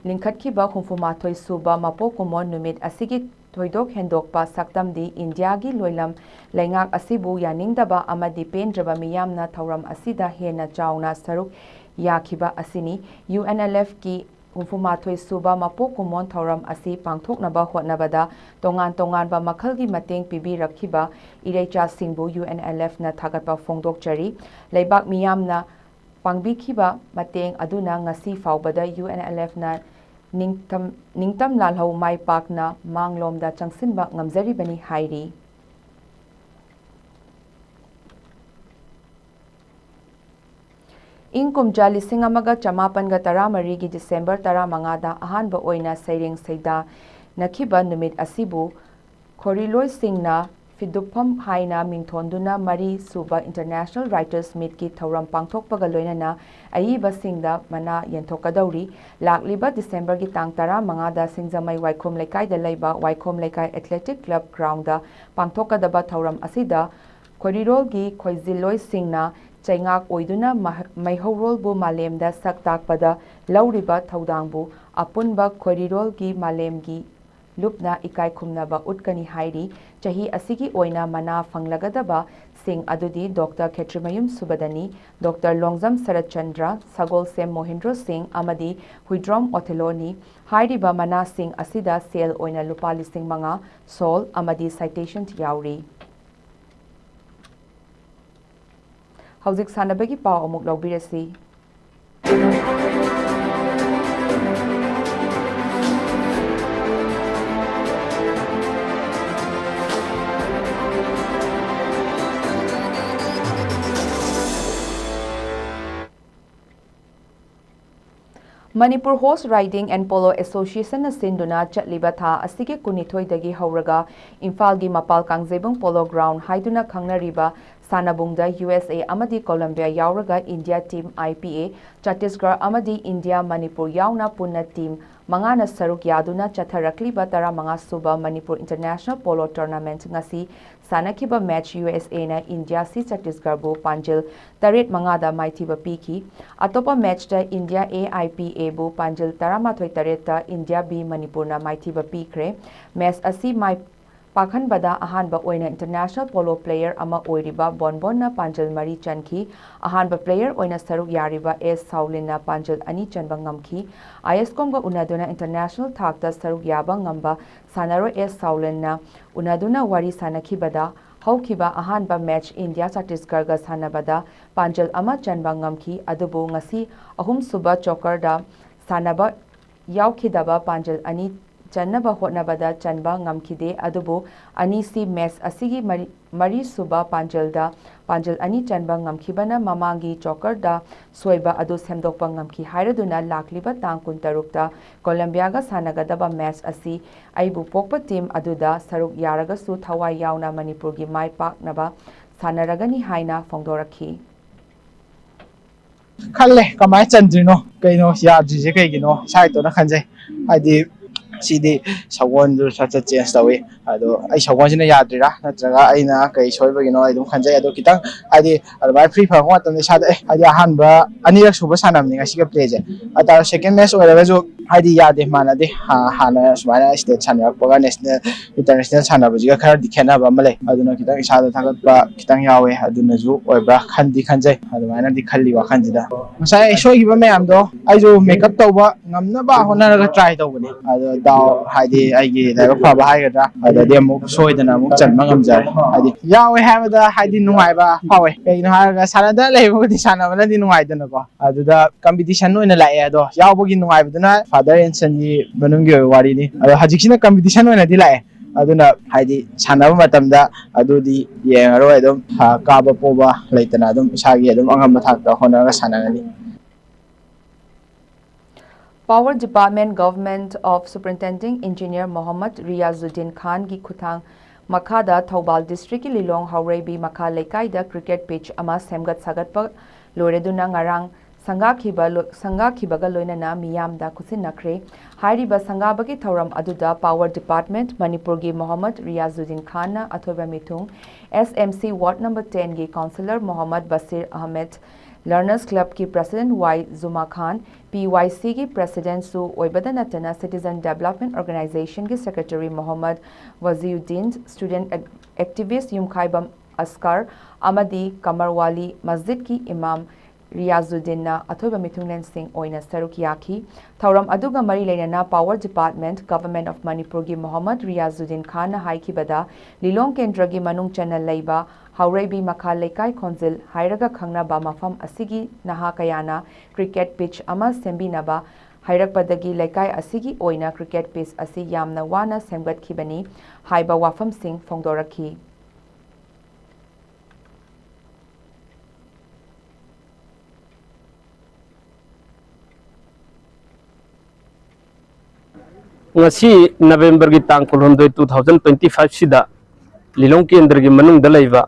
ꯂꯤꯡꯈꯠꯈꯤꯕ ꯍꯨꯝꯐꯨ ꯃꯥꯊꯣꯏ ꯁꯨꯕ ꯃꯄꯣꯛ ꯀꯨꯝꯑꯣꯟ ꯅꯨꯃꯤꯠ ꯑꯁꯤꯒꯤ ꯊꯣꯏꯗꯣꯛ ꯍꯦꯟꯗꯣꯛꯄ ꯁꯛꯇꯝꯗꯤ ꯏꯟꯗꯤꯌꯥꯒꯤ ꯂꯣꯏꯂꯝ ꯂꯩꯉꯥꯛ ꯑꯁꯤꯕꯨ ꯌꯥꯅꯤꯡꯗꯕ ꯑꯃꯗꯤ ꯄꯦꯟꯗ꯭ꯔꯕ ꯃꯤꯌꯥꯝꯅ ꯊꯧꯔꯝ ꯑꯁꯤꯗ ꯍꯦꯟꯅ ꯆꯥꯎꯅ ꯁꯔꯨꯛ ꯌꯥꯈꯤꯕ ꯑꯁꯤꯅꯤ꯫ ꯌꯨ ꯑꯦꯟ ꯑꯦꯜ ꯑꯦꯐꯀꯤ ꯍꯨꯝꯐꯨ ꯃꯥꯊꯣꯏ ꯁꯨꯕ ꯃꯄꯣꯛ ꯀꯨꯝꯑꯣꯟ ꯊꯧꯔꯝ ꯑꯁꯤ ꯄꯥꯡꯊꯣꯛꯅꯕ ꯍꯣꯠꯅꯕꯗ ꯇꯣꯉꯥꯟ ꯇꯣꯉꯥꯟꯕ ꯃꯈꯜꯒꯤ ꯃꯇꯦꯡ ꯄꯤꯕꯤꯔꯛꯈꯤꯕ ꯏꯔꯩꯆꯥꯁꯤꯡꯕꯨ ꯌꯨ ꯑꯦꯟ ꯑꯦꯜ ꯑꯦꯐꯅ ꯊꯥꯒꯠꯄ ꯐꯣꯡꯗꯣꯛꯆꯔꯤ꯫ ꯂꯩꯕꯥꯛ ꯃꯤꯌꯥꯝꯅ ꯄꯥꯡꯕꯤꯈꯤꯕ ꯃꯇꯦꯡ ꯑꯗꯨꯅ ꯉꯁꯤ ꯐꯥꯎꯕꯗ ꯌꯨ ꯑꯦꯟ ꯑꯦꯜ ꯑꯦꯐꯅ ꯅꯤꯡꯇꯝ, ꯅꯤꯡꯇꯝ ꯂꯥꯜꯍꯧ ꯃꯥꯏ ꯄꯥꯛꯅ ꯃꯥꯡꯂꯣꯝꯗ ꯆꯪꯁꯤꯟꯕ ꯉꯝꯖꯔꯤꯕꯅꯤ ꯍꯥꯏꯔꯤ꯫ ꯏꯪ ꯀꯨꯝꯖꯥ ꯂꯤꯁꯤꯡ ꯑꯃꯒ ꯆꯃꯥꯄꯟꯒ ꯇꯔꯥꯃꯔꯤꯒꯤ ꯗꯤꯁꯦꯝꯕꯔ ꯇꯔꯥꯃꯉꯥꯗ ꯑꯍꯥꯟꯕ ꯑꯣꯏꯅ ꯁꯩꯔꯦꯡ ꯁꯩꯗꯥꯅꯈꯤꯕ ꯅꯨꯃꯤꯠ ꯑꯁꯤꯕꯨ ꯈꯣꯔꯤꯂꯣꯏꯁꯤꯡꯅ ꯐꯤꯗꯨꯞꯐꯝ ꯍꯥꯏꯅ ꯃꯤꯡꯊꯣꯟꯗꯨꯅ ꯃꯔꯤ ꯁꯨꯕ International Writers Meetꯀꯤ ꯊꯧꯔꯝ ꯄꯥꯡꯊꯣꯛꯄꯒ ꯂꯣꯏꯅꯅ ꯑꯏꯕꯁꯤꯡꯗ ꯃꯅꯥ ꯌꯦꯟꯊꯣꯛꯀꯗꯧꯔꯤ꯫ ꯂꯥꯛꯂꯤꯕ ꯗꯤꯁꯦꯝꯕꯔꯒꯤ ꯇꯥꯡ ꯇꯔꯥꯃꯉꯥꯗ ꯁꯤꯡꯖꯃꯩ ꯋꯥꯏꯈꯣꯝ ꯂꯩꯀꯥꯏꯗ ꯂꯩꯕ ꯋꯥꯏꯈꯣꯝ ꯂꯩꯀꯥꯏ Athletic Club groundꯗ ꯄꯥꯡꯊꯣꯛꯀꯗꯕ ꯊꯧꯔꯝ ꯑꯁꯤꯗ ꯈꯣꯏꯔꯤꯔꯣꯜꯒꯤ ꯈꯣꯏꯖꯤꯜꯂꯣꯏꯁꯤꯡꯅ ꯆꯩꯉꯥꯛ ꯑꯣꯏꯗꯨꯅ ꯃꯍ-, ꯃꯩꯍꯧꯔꯣꯜꯕꯨ ꯃꯥꯂꯦꯝꯗ ꯁꯛ ꯇꯥꯛꯄꯗ ꯂꯧꯔꯤꯕ ꯊꯧꯗꯥꯡꯕꯨ ꯑꯄꯨꯟꯕ ꯈꯣꯏꯔꯤꯔꯣꯜꯒꯤ ꯃꯥꯂꯦꯝꯒꯤ ꯂꯨꯞꯅ ꯏꯀꯥꯏ ꯈꯨꯝꯅꯕ ꯎꯠꯀꯅꯤ ꯍꯥꯏꯔꯤ꯫ ꯆꯍꯤ ꯑꯁꯤꯒꯤ ꯑꯣꯏꯅ ꯃꯅꯥ ꯐꯪꯂꯒꯗꯕꯁꯤꯡ ꯑꯗꯨꯗꯤ ꯗꯣꯛꯇꯔ ꯈꯦꯇ꯭ꯔꯤꯃꯌꯨꯝ ꯁꯨꯕꯗꯅꯤ, ꯗꯣꯛꯇꯔ ꯂꯣꯡꯖꯝ ꯁꯔꯠꯆꯟꯗ꯭ꯔ, ꯁꯒꯣꯜꯁꯦꯝ ꯃꯣꯍꯤꯟꯗ꯭ꯔꯣ ꯁꯤꯡ ꯑꯃꯗꯤ ꯍꯨꯏꯗ꯭ꯔꯣꯝ ꯑꯣꯊꯦꯂꯣꯅꯤ꯫ ꯍꯥꯏꯔꯤꯕ ꯃꯅꯥꯁꯤꯡ ꯑꯁꯤꯗ ꯁꯦꯜ ꯑꯣꯏꯅ ꯂꯨꯄꯥ ꯂꯤꯁꯤꯡ ꯃꯉꯥ, ꯁꯣꯜ ꯑꯃꯗꯤ citation ꯌꯥꯎꯔꯤ꯫ ꯍꯧꯖꯤꯛ ꯁꯥꯟꯅꯕꯒꯤ ꯄꯥꯎ ꯑꯃꯨꯛ ꯂꯧꯕꯤꯔꯁꯤ꯫ Manipur Horse Riding and Polo Associationꯅ ꯁꯤꯟꯗꯨꯅ ꯆꯠꯂꯤꯕ ꯊꯥ ꯑꯁꯤꯒꯤ ꯀꯨꯟꯅꯤꯊꯣꯏꯗꯒꯤ ꯍꯧꯔꯒ ꯏꯝꯐꯥꯜꯒꯤ ꯃꯄꯥꯜ ꯀꯥꯡꯖꯩꯕꯨꯡ Polo Ground ꯍꯥꯏꯗꯨꯅ ꯈꯪꯅꯔꯤꯕ ꯁꯥꯟꯅꯕꯨꯡꯗ ꯌꯨ ꯑꯦꯁ ꯑꯦ ꯑꯃꯗꯤ ꯀꯣꯂꯝꯕꯤꯌꯥ ꯌꯥꯎꯔꯒ ꯏꯟꯗꯤꯌꯥ ꯇꯤꯝ ꯑꯥꯏ ꯄꯤ ꯑꯦ, ꯆꯇꯤꯁꯒꯔ ꯑꯃꯗꯤ ꯏꯟꯗꯤꯌꯥ ꯃꯅꯤꯄꯨꯔ ꯌꯥꯎꯅ ꯄꯨꯟꯅ ꯇꯤꯝ ꯃꯉꯥꯅ ꯁꯔꯨꯛ ꯌꯥꯗꯨꯅ ꯆꯠꯊꯔꯛꯂꯤꯕ ꯇꯔꯥꯃꯉꯥ ꯁꯨꯕ ꯃꯅꯤꯄꯨꯔ International Polo Tournament ꯉꯁꯤ ꯁꯥꯟꯅꯈꯤꯕ ꯃꯦꯆ ꯌꯨ ꯑꯦꯁ ꯑꯦꯅ ꯏꯟꯗꯤꯌꯥ ꯁꯤ ꯆꯇꯤꯁꯒꯔꯕꯨ ꯄꯥꯟꯖꯤꯜ ꯇꯔꯦꯠ ꯃꯉꯥꯗ ꯃꯥꯏꯊꯤꯕ ꯄꯤꯈꯤ꯫ ꯑꯇꯣꯞꯄ ꯃꯦꯆꯇ ꯏꯟꯗꯤꯌꯥ ꯑꯦ ꯑꯥꯏ ꯄꯤ ꯑꯦꯕꯨ ꯄꯥꯟꯖꯤꯜ ꯇꯔꯥꯃꯥꯊꯣꯏ ꯇꯔꯦꯠꯇ ꯏꯟꯗꯤꯌꯥ ꯕꯤ ꯃꯅꯤꯄꯨꯔꯅ ꯃꯥꯏꯊꯤꯕ ꯄꯤꯈ꯭ꯔꯦ꯫ ꯃꯦꯆ ꯑꯁꯤ ꯃꯥꯏ ꯄꯥꯛꯍꯟꯕꯗ ꯑꯍꯥꯟꯕ ꯑꯣꯏꯅ International Polo Player ꯑꯃ ꯑꯣꯏꯔꯤꯕ ꯕꯣꯟꯕꯣꯟꯅ ꯄꯥꯟꯖꯤꯜ ꯃꯔꯤ ꯆꯟꯈꯤ꯫ ꯑꯍꯥꯟꯕ player ꯑꯣꯏꯅ ꯁꯔꯨꯛ ꯌꯥꯔꯤꯕ ꯑꯦꯁ ꯁꯥꯎꯂꯤꯟꯅ ꯄꯥꯟꯖꯤꯜ ꯑꯅꯤ ꯆꯟꯕ ꯉꯝꯈꯤ꯫ ꯑꯥꯏ ꯑꯦꯁ ꯀꯣꯝꯒ ꯎꯅꯗꯨꯅ International ꯊꯥꯛꯇ ꯁꯔꯨꯛ ꯌꯥꯕ ꯉꯝꯕ ꯁꯥꯟꯅꯔꯣꯏ ꯑꯦꯁ ꯁꯥꯎꯂꯤꯟꯅ ꯎꯅꯗꯨꯅ ꯋꯥꯔꯤ ꯁꯥꯟꯅꯈꯤꯕꯗ, ꯍꯧꯈꯤꯕ ꯑꯍꯥꯟꯕ ꯃꯦꯆ ꯏꯟꯗꯤꯌꯥ ꯆꯇꯤꯁꯒꯔꯒ ꯁꯥꯟꯅꯕꯗ ꯄꯥꯟꯖꯤꯜ ꯑꯃ ꯆꯟꯕ ꯉꯝꯈꯤ, ꯑꯗꯨꯕꯨ ꯉꯁꯤ ꯑꯍꯨꯝꯁꯨꯕ ꯆꯣꯀꯔꯗ ꯁꯥꯟꯅꯕ ꯌꯥꯎꯈꯤꯗꯕ ꯄꯥꯟꯖꯤꯜ ꯑꯅꯤ ꯆꯟꯅꯕ ꯍꯣꯠꯅꯕꯗ ꯆꯟꯕ ꯉꯝꯈꯤꯗꯦ, ꯑꯗꯨꯕꯨ ꯑꯅꯤꯁꯤ ꯃꯦꯆ ꯑꯁꯤꯒꯤ ꯃꯔꯤ, ꯃꯔꯤꯁꯨꯕ ꯄꯥꯟꯖꯤꯜꯗ ꯄꯥꯟꯖꯤꯜ ꯑꯅꯤ ꯆꯟꯕ ꯉꯝꯈꯤꯕꯅ ꯃꯃꯥꯡꯒꯤ ꯆꯣꯀꯔꯗ ꯁꯣꯏꯕ ꯑꯗꯨ ꯁꯦꯝꯗꯣꯛꯄ ꯉꯝꯈꯤ ꯍꯥꯏꯔꯗꯨꯅ ꯂꯥꯛꯂꯤꯕ ꯇꯥꯡ ꯀꯨꯟꯇꯔꯨꯛꯇ ꯀꯣꯂꯝꯕꯤꯌꯥꯒ ꯁꯥꯟꯅꯒꯗꯕ ꯃꯦꯆ ꯑꯁꯤ ꯑꯩꯕꯨ ꯄꯣꯛꯄ ꯇꯤꯝ ꯑꯗꯨꯗ ꯁꯔꯨꯛ ꯌꯥꯔꯒꯁꯨ ꯊꯋꯥꯏ ꯌꯥꯎꯅ ꯃꯅꯤꯄꯨꯔꯒꯤ ꯃꯥꯏ ꯄꯥꯛꯅꯕ ꯁꯥꯟꯅꯔꯒꯅꯤ ꯍꯥꯏꯅ ꯐꯣꯡꯗꯣꯔꯛꯈꯤ꯫ ꯈꯜꯂꯦ ꯀꯃꯥꯏꯅ ꯆꯟꯗ꯭ꯔꯤꯅꯣ, ꯀꯩꯅꯣ ꯌꯥꯗ꯭ꯔꯤꯁꯦ ꯀꯩꯒꯤꯅꯣ ꯏꯁꯥ ꯏꯇꯣꯝꯇ ꯈꯟꯖꯩ꯫ ꯍꯥꯏꯗꯤ ꯁꯤꯗꯤ ꯁꯒꯣꯜꯗꯨ ꯁꯠ ꯁꯠ change ꯇꯧꯏ꯫ ꯑꯗꯣ ꯑꯩ ꯁꯒꯣꯜꯁꯤꯅ ꯌꯥꯗ꯭ꯔꯤꯔꯥ ꯅꯠꯇ꯭ꯔꯒ ꯑꯩꯅ ꯀꯩ ꯁꯣꯏꯕꯒꯤꯅꯣ ꯑꯩ ꯑꯗꯨꯝ ꯈꯟꯖꯩ꯫ ꯑꯗꯣ ꯈꯤꯇꯪ ꯍꯥꯏꯗꯤ ꯑꯗꯨꯃꯥꯏꯅ free ꯐꯪꯉꯛꯄ ꯃꯇꯝꯗ ꯏꯁꯥꯗ ꯑꯦ ꯍꯥꯏꯗꯤ ꯑꯍꯥꯟꯕ ꯑꯅꯤꯔꯛ ꯁꯨꯕ ꯁꯥꯟꯅꯕꯅꯤ ꯉꯁꯤꯒꯤ playꯁꯦ꯫ ꯑꯗꯨ ꯇꯥꯔꯁꯨ second match ꯑꯣꯏꯔꯒꯁꯨ ꯍꯥꯏꯗꯤ ꯌꯥꯗꯦ, ꯃꯥꯟꯅꯗꯦ꯫ ꯍꯥ- ꯍꯥꯟꯅ ꯁꯨꯃꯥꯏꯅ state ꯁꯥꯟꯅꯔꯛꯄꯒ national international ꯁꯥꯟꯅꯕꯁꯤꯒ ꯈꯔꯗꯤ ꯈꯦꯠꯅꯕ ꯑꯃ ꯂꯩ꯫ ꯑꯗꯨꯅ ꯈꯤꯇꯪ ꯏꯁꯥꯗ ꯊꯥꯒꯠꯄ ꯈꯤꯇꯪ ꯌꯥꯎꯋꯦ꯫ ꯑꯗꯨꯅꯁꯨ ꯑꯣꯏꯕ꯭ꯔꯥ ꯈꯟꯗꯤ ꯈꯟꯖꯩ꯫ ꯑꯗꯨꯃꯥꯏꯅꯗꯤ ꯈꯜꯂꯤ ꯋꯥꯈꯜꯁꯤꯗ꯫ ꯉꯁꯥꯏ ꯁꯣꯏꯈꯤꯕ ꯃꯌꯥꯝꯗꯣ ꯑꯩꯁꯨ make up ꯇꯧꯕ ꯉꯝꯅꯕ ꯍꯣꯠꯅꯔꯒ try ꯇꯧꯕꯅꯤ꯫ ꯑꯗꯣ ꯗꯥꯎ ꯍꯥꯏꯗꯤ ꯑꯩꯒꯤ ꯂꯥꯏꯕꯛ ꯐꯕ ꯍꯥꯏꯒꯗ꯭ꯔꯥ, ꯑꯗꯨꯗꯗꯤ ꯑꯃꯨꯛ ꯁꯣꯏꯗꯅ ꯑꯃꯨꯛ ꯆꯟꯕ ꯉꯝꯖꯔꯦ꯫ ꯍꯥꯏꯗꯤ ꯌꯥꯎꯋꯦ ꯍꯥꯏꯕꯗ ꯍꯥꯏꯗꯤ ꯅꯨꯡꯉꯥꯏꯕ ꯐꯥꯎꯋꯦ꯫ ꯀꯩꯒꯤꯅꯣ ꯍꯥꯏꯔꯒ ꯁꯥꯟꯅꯗ ꯂꯩꯕꯕꯨꯗꯤ ꯁꯥꯟꯅꯕꯅꯗꯤ ꯅꯨꯡꯉꯥꯏꯗꯅꯀꯣ꯫ ꯑꯗꯨꯗ competition ꯑꯣꯏꯅ ꯂꯥꯛꯑꯦ꯫ ꯑꯗꯣ ꯌꯥꯎꯕꯒꯤ ꯅꯨꯡꯉꯥꯏꯕꯗꯨꯅ father and sonꯒꯤ ꯃꯅꯨꯡꯒꯤ ꯑꯣꯏꯕ ꯋꯥꯔꯤꯅꯤ꯫ ꯑꯗꯣ ꯍꯧꯖꯤꯛꯁꯤꯅ competition ꯑꯣꯏꯅꯗꯤ ꯂꯥꯛꯑꯦ꯫ ꯑꯗꯨꯅ ꯍꯥꯏꯗꯤ ꯁꯥꯟꯅꯕ ꯃꯇꯝꯗ ꯑꯗꯨꯗꯤ ꯌꯦꯡꯉꯔꯣꯏ꯫ ꯑꯗꯨꯝ ꯀꯥꯕ ꯄꯣꯕ ꯂꯩꯇꯅ ꯑꯗꯨꯝ ꯏꯁꯥꯒꯤ ꯑꯗꯨꯝ ꯑꯉꯝꯕ ꯊꯥꯛꯇ ꯍꯣꯠꯅꯔꯒ ꯁꯥꯟꯅꯒꯅꯤ꯫ Power Department Government of Superintending Engineer Mohammad Riyazuddin Khan ꯒꯤ ꯈꯨꯊꯥꯡ ꯃꯈꯥꯗ ꯊꯧꯕꯥꯜ district ꯀꯤ ꯂꯤꯂꯣꯡ ꯍꯥꯎꯔꯩꯕꯤ ꯃꯈꯥ ꯂꯩꯀꯥꯏꯗ cricket pitch ꯑꯃ ꯁꯦꯝꯒꯠ ꯁꯥꯒꯠꯄ ꯂꯣꯏꯔꯗꯨꯅ ꯉꯔꯥꯡ ꯁꯪꯒꯥꯈꯤꯕ ꯂꯣ-, ꯁꯪꯒꯥꯈꯤꯕꯒ ꯂꯣꯏꯅꯅ ꯃꯤꯌꯥꯝꯗ ꯈꯨꯠꯁꯤꯟꯅꯈ꯭ꯔꯦ꯫ ꯍꯥꯏꯔꯤꯕ ꯁꯪꯒꯥꯕꯒꯤ ꯊꯧꯔꯝ ꯑꯗꯨꯗ Power Department ꯃꯅꯤꯄꯨꯔꯒꯤ ꯃꯣꯍꯝꯃꯗ ꯔꯤꯌꯥꯖꯨꯗꯤꯟ ꯈꯥꯟꯅ ꯑꯊꯣꯏꯕ ꯃꯤꯊꯨꯡ, S M C Ward number ten ꯒꯤ councillor Mohammad Bashir Ahmed, Learners Club ꯀꯤ president Y ꯖꯨꯃꯥ ꯈꯥꯟ, P Y C ꯒꯤ president ꯁꯨ ꯑꯣꯏꯕꯗ ꯅꯠꯇꯅ Citizen Development Organisation ꯒꯤ secretary Mohammad ꯋꯥꯖꯤꯎꯗꯤꯟ, student ac-, activist ꯌꯨꯝꯈꯥꯏꯕꯝ ꯑꯁꯀꯔ ꯑꯃꯗꯤ ꯀꯃꯔꯋꯥꯂꯤ ꯃꯁꯖꯤꯗꯀꯤ ꯏꯃꯥꯝ ꯔꯤꯌꯥꯖꯨꯗꯤꯟꯅ ꯑꯊꯣꯏꯕ ꯃꯤꯊꯨꯡꯂꯦꯟꯁꯤꯡ ꯑꯣꯏꯅ ꯁꯔꯨꯛ ꯌꯥꯈꯤ꯫ ꯊꯧꯔꯝ ꯑꯗꯨꯒ ꯃꯔꯤ ꯂꯩꯅꯅ Power Department, Government of ꯃꯅꯤꯄꯨꯔꯒꯤ ꯃꯣꯍꯝꯃꯗ ꯔꯤꯌꯥꯖꯨꯗꯤꯟ ꯈꯥꯟꯅ ꯍꯥꯏꯈꯤꯕꯗ, ꯂꯤꯂꯣꯡ ꯀꯦꯟꯗ꯭ꯔꯒꯤ ꯃꯅꯨꯡ ꯆꯟꯅ ꯂꯩꯕ ꯍꯥꯎꯔꯩꯕꯤ ꯃꯈꯥ ꯂꯩꯀꯥꯏ ꯈꯣꯟꯖꯤꯜ ꯍꯥꯏꯔꯒ ꯈꯪꯅꯕ ꯃꯐꯝ ꯑꯁꯤꯒꯤ ꯅꯍꯥ ꯀꯌꯥꯅ cricket pitch ꯑꯃ ꯁꯦꯝꯕꯤꯅꯕ ꯍꯥꯏꯔꯛꯄꯗꯒꯤ ꯂꯩꯀꯥꯏ ꯑꯁꯤꯒꯤ ꯑꯣꯏꯅ cricket pitch ꯑꯁꯤ ꯌꯥꯝꯅ ꯋꯥꯅ ꯁꯦꯝꯒꯠꯈꯤꯕꯅꯤ ꯍꯥꯏꯕ ꯋꯥꯐꯝꯁꯤꯡ ꯐꯣꯡꯗꯣꯔꯛꯈꯤ꯫ ꯉꯁꯤ ꯅꯕꯦꯝꯕꯔꯒꯤ ꯇꯥꯡ ꯀꯨꯟꯍꯨꯝꯗꯣꯏ, two thousand twenty five ꯁꯤꯗ ꯂꯤꯂꯣꯡ ꯀꯦꯟꯗ꯭ꯔꯒꯤ ꯃꯅꯨꯡꯗ ꯂꯩꯕ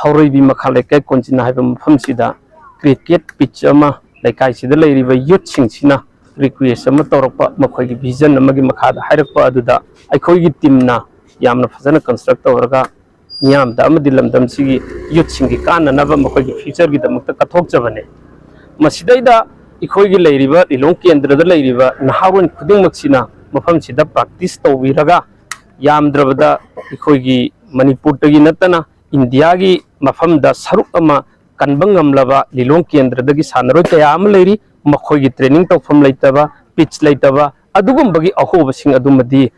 ꯍꯧꯔꯩꯕꯤ ꯃꯈꯥ ꯂꯩꯀꯥꯏ ꯀꯣꯟꯖꯤꯟ ꯍꯥꯏꯕ ꯃꯐꯝꯁꯤꯗ cricket pitch ꯑꯃ ꯂꯩꯀꯥꯏꯁꯤꯗ ꯂꯩꯔꯤꯕ youth ꯁꯤꯡꯁꯤꯅ request ꯑꯃ ꯇꯧꯔꯛꯄ, ꯃꯈꯣꯏꯒꯤ vision ꯑꯃꯒꯤ ꯃꯈꯥꯗ ꯍꯥꯏꯔꯛꯄ ꯑꯗꯨꯗ ꯑꯩꯈꯣꯏꯒꯤ team ꯅ ꯌꯥꯝꯅ ꯐꯖꯅ construct ꯇꯧꯔꯒ ꯃꯤꯌꯥꯝꯗ ꯑꯃꯗꯤ ꯂꯝꯗꯝꯁꯤꯒꯤ youth ꯁꯤꯡꯒꯤ ꯀꯥꯟꯅꯅꯕ, ꯃꯈꯣꯏꯒꯤ future ꯒꯤꯗꯃꯛꯇ ꯀꯠꯊꯣꯛꯆꯕꯅꯦ꯫ ꯃꯁꯤꯗꯩꯗ ꯑꯩꯈꯣꯏꯒꯤ ꯂꯩꯔꯤꯕ ꯂꯤꯂꯣꯡ ꯀꯦꯟꯗ꯭ꯔꯗ ꯂꯩꯔꯤꯕ ꯅꯍꯥꯔꯣꯜ ꯈꯨꯗꯤꯡꯃꯛꯁꯤꯅ ꯃꯐꯝꯁꯤꯗ practice ꯇꯧꯕꯤꯔꯒ, ꯌꯥꯝꯗ꯭ꯔꯕꯗ ꯑꯩꯈꯣꯏꯒꯤ ꯃꯅꯤꯄꯨꯔꯗꯒꯤ ꯅꯠꯇꯅ ꯏꯟꯗꯤꯌꯥꯒꯤ ꯃꯐꯝꯗ ꯁꯔꯨꯛ ꯑꯃ ꯀꯟꯕ ꯉꯝꯂꯕ ꯂꯤꯂꯣꯡ ꯀꯦꯟꯗ꯭ꯔꯗꯒꯤ ꯁꯥꯟꯅꯔꯣꯏ ꯀꯌꯥ ꯑꯃ ꯂꯩꯔꯤ꯫ ꯃꯈꯣꯏꯒꯤ training ꯇꯧꯐꯝ ꯂꯩꯇꯕ, pitch ꯂꯩꯇꯕ, ꯑꯗꯨꯒꯨꯝꯕꯒꯤ ꯑꯍꯣꯕꯁꯤꯡ ꯑꯗꯨꯃꯗꯤ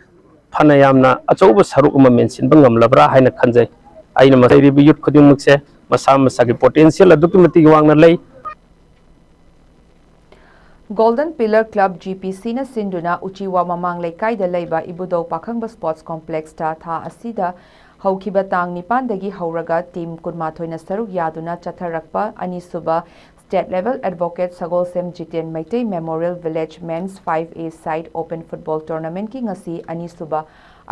ꯐꯅ ꯌꯥꯝꯅ ꯑꯆꯧꯕ ꯁꯔꯨꯛ ꯑꯃ ꯃꯦꯟꯁꯤꯟꯕ ꯉꯝꯂꯕ꯭ꯔꯥ ꯍꯥꯏꯅ ꯈꯟꯖꯩ꯫ ꯑꯩꯅ ꯃꯁꯤ ꯂꯩꯔꯤꯕ youth ꯈꯨꯗꯤꯡꯃꯛꯁꯦ ꯃꯁꯥ ꯃꯁꯥꯒꯤ potential ꯑꯗꯨꯛꯀꯤ ꯃꯇꯤꯛ ꯋꯥꯡꯅ ꯂꯩ꯫ Golden Pillar Club G P C ꯅ ꯁꯤꯟꯗꯨꯅ ꯎꯆꯤꯋꯥ ꯃꯃꯥꯡ ꯂꯩꯀꯥꯏꯗ ꯂꯩꯕ ꯏꯕꯨꯙꯧ ꯄꯥꯈꯪꯕ Sports Complex ꯇ ꯊꯥ ꯑꯁꯤꯗ ꯍꯧꯈꯤꯕ ꯇꯥꯡ ꯅꯤꯄꯥꯟꯗꯒꯤ ꯍꯧꯔꯒ team ꯀꯨꯟꯃꯥꯊꯣꯏꯅ ꯁꯔꯨꯛ ꯌꯥꯗꯨꯅ ꯆꯠꯊꯔꯛꯄ ꯑꯅꯤꯁꯨꯕ State Level Advocate Sagolsem Jiten Meitei Memorial Village Men's five A Side Open Football Tournamentꯀꯤ ꯉꯁꯤ ꯑꯅꯤꯁꯨꯕ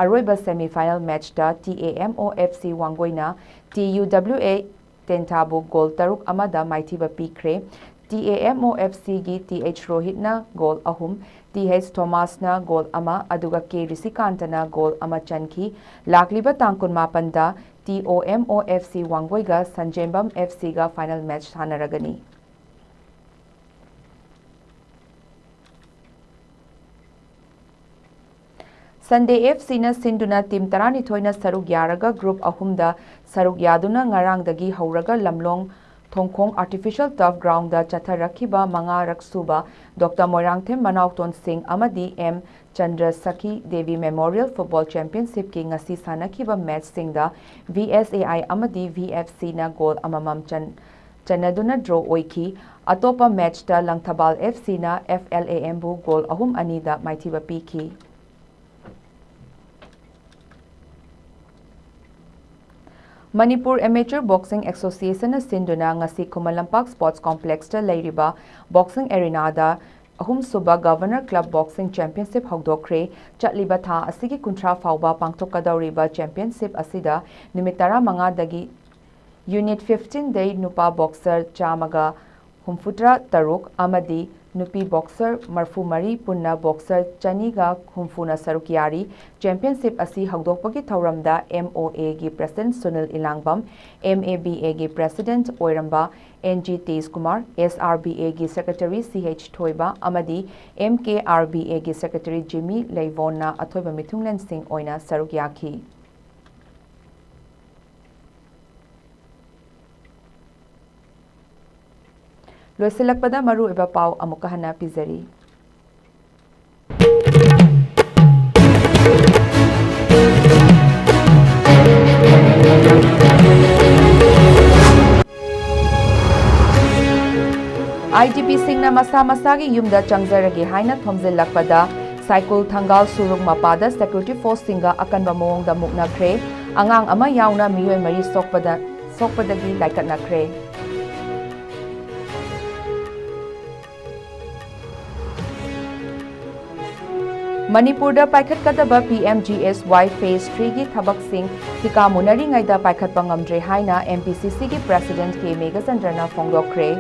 ꯑꯔꯣꯏꯕ semi final matchꯇ T A M O F C ꯋꯥꯡꯒꯣꯏꯅ T U W A ꯇꯦꯟꯊꯥꯕꯨ ꯒꯣꯜ ꯇꯔꯨꯛ ꯑꯃꯗ ꯃꯥꯏꯊꯤꯕ ꯄꯤꯈ꯭ꯔꯦ꯫ T A M O F Cꯒꯤ T H ꯔꯣꯍꯤꯠꯅ ꯒꯣꯜ ꯑꯍꯨꯝ, T H ꯊꯣꯃꯥꯁꯅ ꯒꯣꯜ ꯑꯃ, ꯑꯗꯨꯒ K ꯔꯤꯁꯤꯀꯥꯟꯇꯅ ꯒꯣꯜ ꯑꯃ ꯆꯟꯈꯤ꯫ ꯂꯥꯛꯂꯤꯕ ꯇꯥꯡ ꯀꯨꯟꯃꯥꯄꯟꯗ T O M O F C ꯋꯥꯡꯒꯣꯏꯒ ꯁꯟꯖꯦꯝꯕꯝ F Cꯒ final match ꯁꯥꯟꯅꯔꯒꯅꯤ꯫ Sunday F Cꯅ ꯁꯤꯟꯗꯨꯅ team ꯇꯔꯥꯅꯤꯊꯣꯏꯅ ꯁꯔꯨꯛ ꯌꯥꯔꯒ group ꯑꯍꯨꯝꯗ ꯁꯔꯨꯛ ꯌꯥꯗꯨꯅ ꯉꯔꯥꯡꯗꯒꯤ ꯍꯧꯔꯒ ꯂꯝꯂꯣꯡ ꯊꯣꯡꯈꯣꯡ Artificial Turf Groundꯗ ꯆꯠꯊꯔꯛꯈꯤꯕ ꯃꯉꯥꯔꯛ ꯁꯨꯕ Doctor ꯃꯣꯏꯔꯥꯡꯊꯦꯝ ꯃꯅꯥꯎꯇꯣꯟ ꯁꯤꯡ ꯑꯃꯗꯤ M Chandra ꯁꯈꯤ Devi Memorial Football Championshipꯀꯤ ꯉꯁꯤ ꯁꯥꯟꯅꯈꯤꯕ matchꯁꯤꯡꯗ V S A I ꯑꯃꯗꯤ V F Cꯅ ꯒꯣꯜ ꯑꯃꯃꯝ ꯆꯟ-, ꯆꯟꯅꯗꯨꯅ draw ꯑꯣꯏꯈꯤ꯫ ꯑꯇꯣꯞꯄ matchꯇ ꯂꯪꯊꯕꯥꯜ F Cꯅ F L A Mꯕꯨ ꯒꯣꯜ ꯑꯍꯨꯝ ꯑꯅꯤꯗ ꯃꯥꯏꯊꯤꯕ ꯄꯤꯈꯤ꯫ ꯃꯅꯤꯄꯨꯔ Amateur Boxing Associationꯅ ꯁꯤꯟꯗꯨꯅ ꯉꯁꯤ ꯈꯨꯃꯟ ꯂꯝꯄꯥꯛ Sports Complexꯇ ꯂꯩꯔꯤꯕ boxing arenaꯗ ꯑꯍꯨꯝꯁꯨꯕ Governor Club Boxing Championship ꯍꯧꯗꯣꯛꯈ꯭ꯔꯦ꯫ ꯆꯠꯂꯤꯕ ꯊꯥ ꯑꯁꯤꯒꯤ ꯀꯨꯟꯊ꯭ꯔꯥ ꯐꯥꯎꯕ ꯄꯥꯡꯊꯣꯛꯀꯗꯧꯔꯤꯕ championship ꯑꯁꯤꯗ ꯅꯨꯃꯤꯠ ꯇꯔꯥꯃꯉꯥꯗꯒꯤ unit fifteenꯗꯩ ꯅꯨꯄꯥ boxer ꯆꯥꯝꯃꯒ ꯍꯨꯝꯐꯨꯇꯔꯥ ꯇꯔꯨꯛ ꯑꯃꯗꯤ ꯅꯨꯄꯤ boxer ꯃꯔꯐꯨ ꯃꯔꯤ, ꯄꯨꯟꯅ boxer ꯆꯅꯤꯒ ꯍꯨꯝꯐꯨꯅ ꯁꯔꯨꯛ ꯌꯥꯔꯤ꯫ Championship ꯑꯁꯤ ꯍꯧꯗꯣꯛꯄꯒꯤ ꯊꯧꯔꯝꯗ M O Aꯒꯤ President Sunil ꯏꯂꯥꯡꯕꯝ, M A B Aꯒꯤ President ꯑꯣꯏꯔꯝꯕ N G ꯇꯦꯖꯀꯨꯃꯥꯔ, S R B Aꯒꯤ Secretary C H ꯊꯣꯏꯕ ꯑꯃꯗꯤ M K R B Aꯒꯤ Secretary ꯖꯤꯃꯤ ꯂꯩꯕꯣꯟꯅ ꯑꯊꯣꯏꯕ ꯃꯤꯊꯨꯡꯂꯦꯟꯁꯤꯡ ꯑꯣꯏꯅ ꯁꯔꯨꯛ ꯌꯥꯈꯤ꯫ ꯂꯣꯏꯁꯤꯜꯂꯛꯄꯗ ꯃꯔꯨꯑꯣꯏꯕ ꯄꯥꯎ ꯑꯃꯨꯛꯀ ꯍꯟꯅ ꯄꯤꯖꯔꯤ꯫ IDPꯁꯤꯡꯅ ꯃꯁꯥ ꯃꯁꯥꯒꯤ ꯌꯨꯝꯗ ꯆꯪꯖꯔꯒꯦ ꯍꯥꯏꯅ ꯊꯣꯝꯖꯤꯜꯂꯛꯄꯗ ꯁꯥꯏꯀꯨꯜ ꯊꯪꯒꯥꯜ ꯁꯨꯔꯨꯡ ꯃꯄꯥꯗ security forceꯁꯤꯡꯒ ꯑꯀꯟꯕ ꯃꯑꯣꯡꯗ ꯃꯨꯛꯅꯈ꯭ꯔꯦ꯫ ꯑꯉꯥꯡ ꯑꯃ ꯌꯥꯎꯅ ꯃꯤꯑꯣꯏ ꯃꯔꯤ ꯁꯣꯛꯄꯗ, ꯁꯣꯛꯄꯗꯒꯤ ꯂꯥꯏꯀꯠꯅꯈ꯭ꯔꯦ꯫ ꯃꯅꯤꯄꯨꯔꯗ ꯄꯥꯏꯈꯠꯀꯗꯕ P M G S Y Phase three ꯒꯤ ꯊꯕꯛꯁꯤꯡ ꯊꯤꯀꯥ ꯃꯨꯟꯅꯔꯤꯉꯩꯗ ꯄꯥꯏꯈꯠꯄ ꯉꯝꯗ꯭ꯔꯦ ꯍꯥꯏꯅ M P C C ꯒꯤ President K ꯃꯦꯘꯆꯟꯗ꯭ꯔꯅ ꯐꯣꯡꯗꯣꯛꯈ꯭ꯔꯦ꯫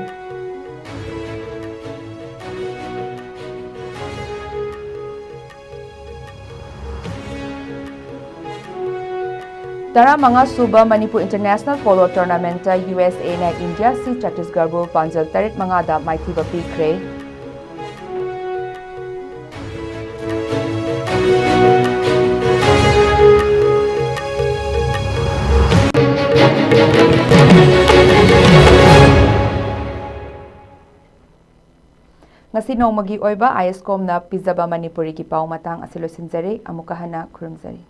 ꯇꯔꯥꯃꯉꯥ ꯁꯨꯕ Manipur International Polo Tournamentꯇ U S Aꯅ India C ꯆꯇꯤꯁꯒꯔꯕꯨ ꯄꯥꯟꯖꯜ ꯇꯔꯦꯠ ꯃꯉꯥꯗ ꯃꯥꯏꯊꯤꯕ ꯄꯤꯈ꯭ꯔꯦ꯫ ꯉꯁꯤ ꯅꯣꯡꯃꯒꯤ ꯑꯣꯏꯕ ISCOMꯅ ꯄꯤꯖꯕ ꯃꯅꯤꯄꯨꯔꯤꯒꯤ ꯄꯥꯎ ꯃꯇꯥꯡ ꯑꯁꯤ ꯂꯣꯏꯁꯤꯟꯖꯔꯦ꯫ ꯑꯃꯨꯛꯀ ꯍꯟꯅ ꯈꯨꯔꯨꯝꯖꯔꯤ꯫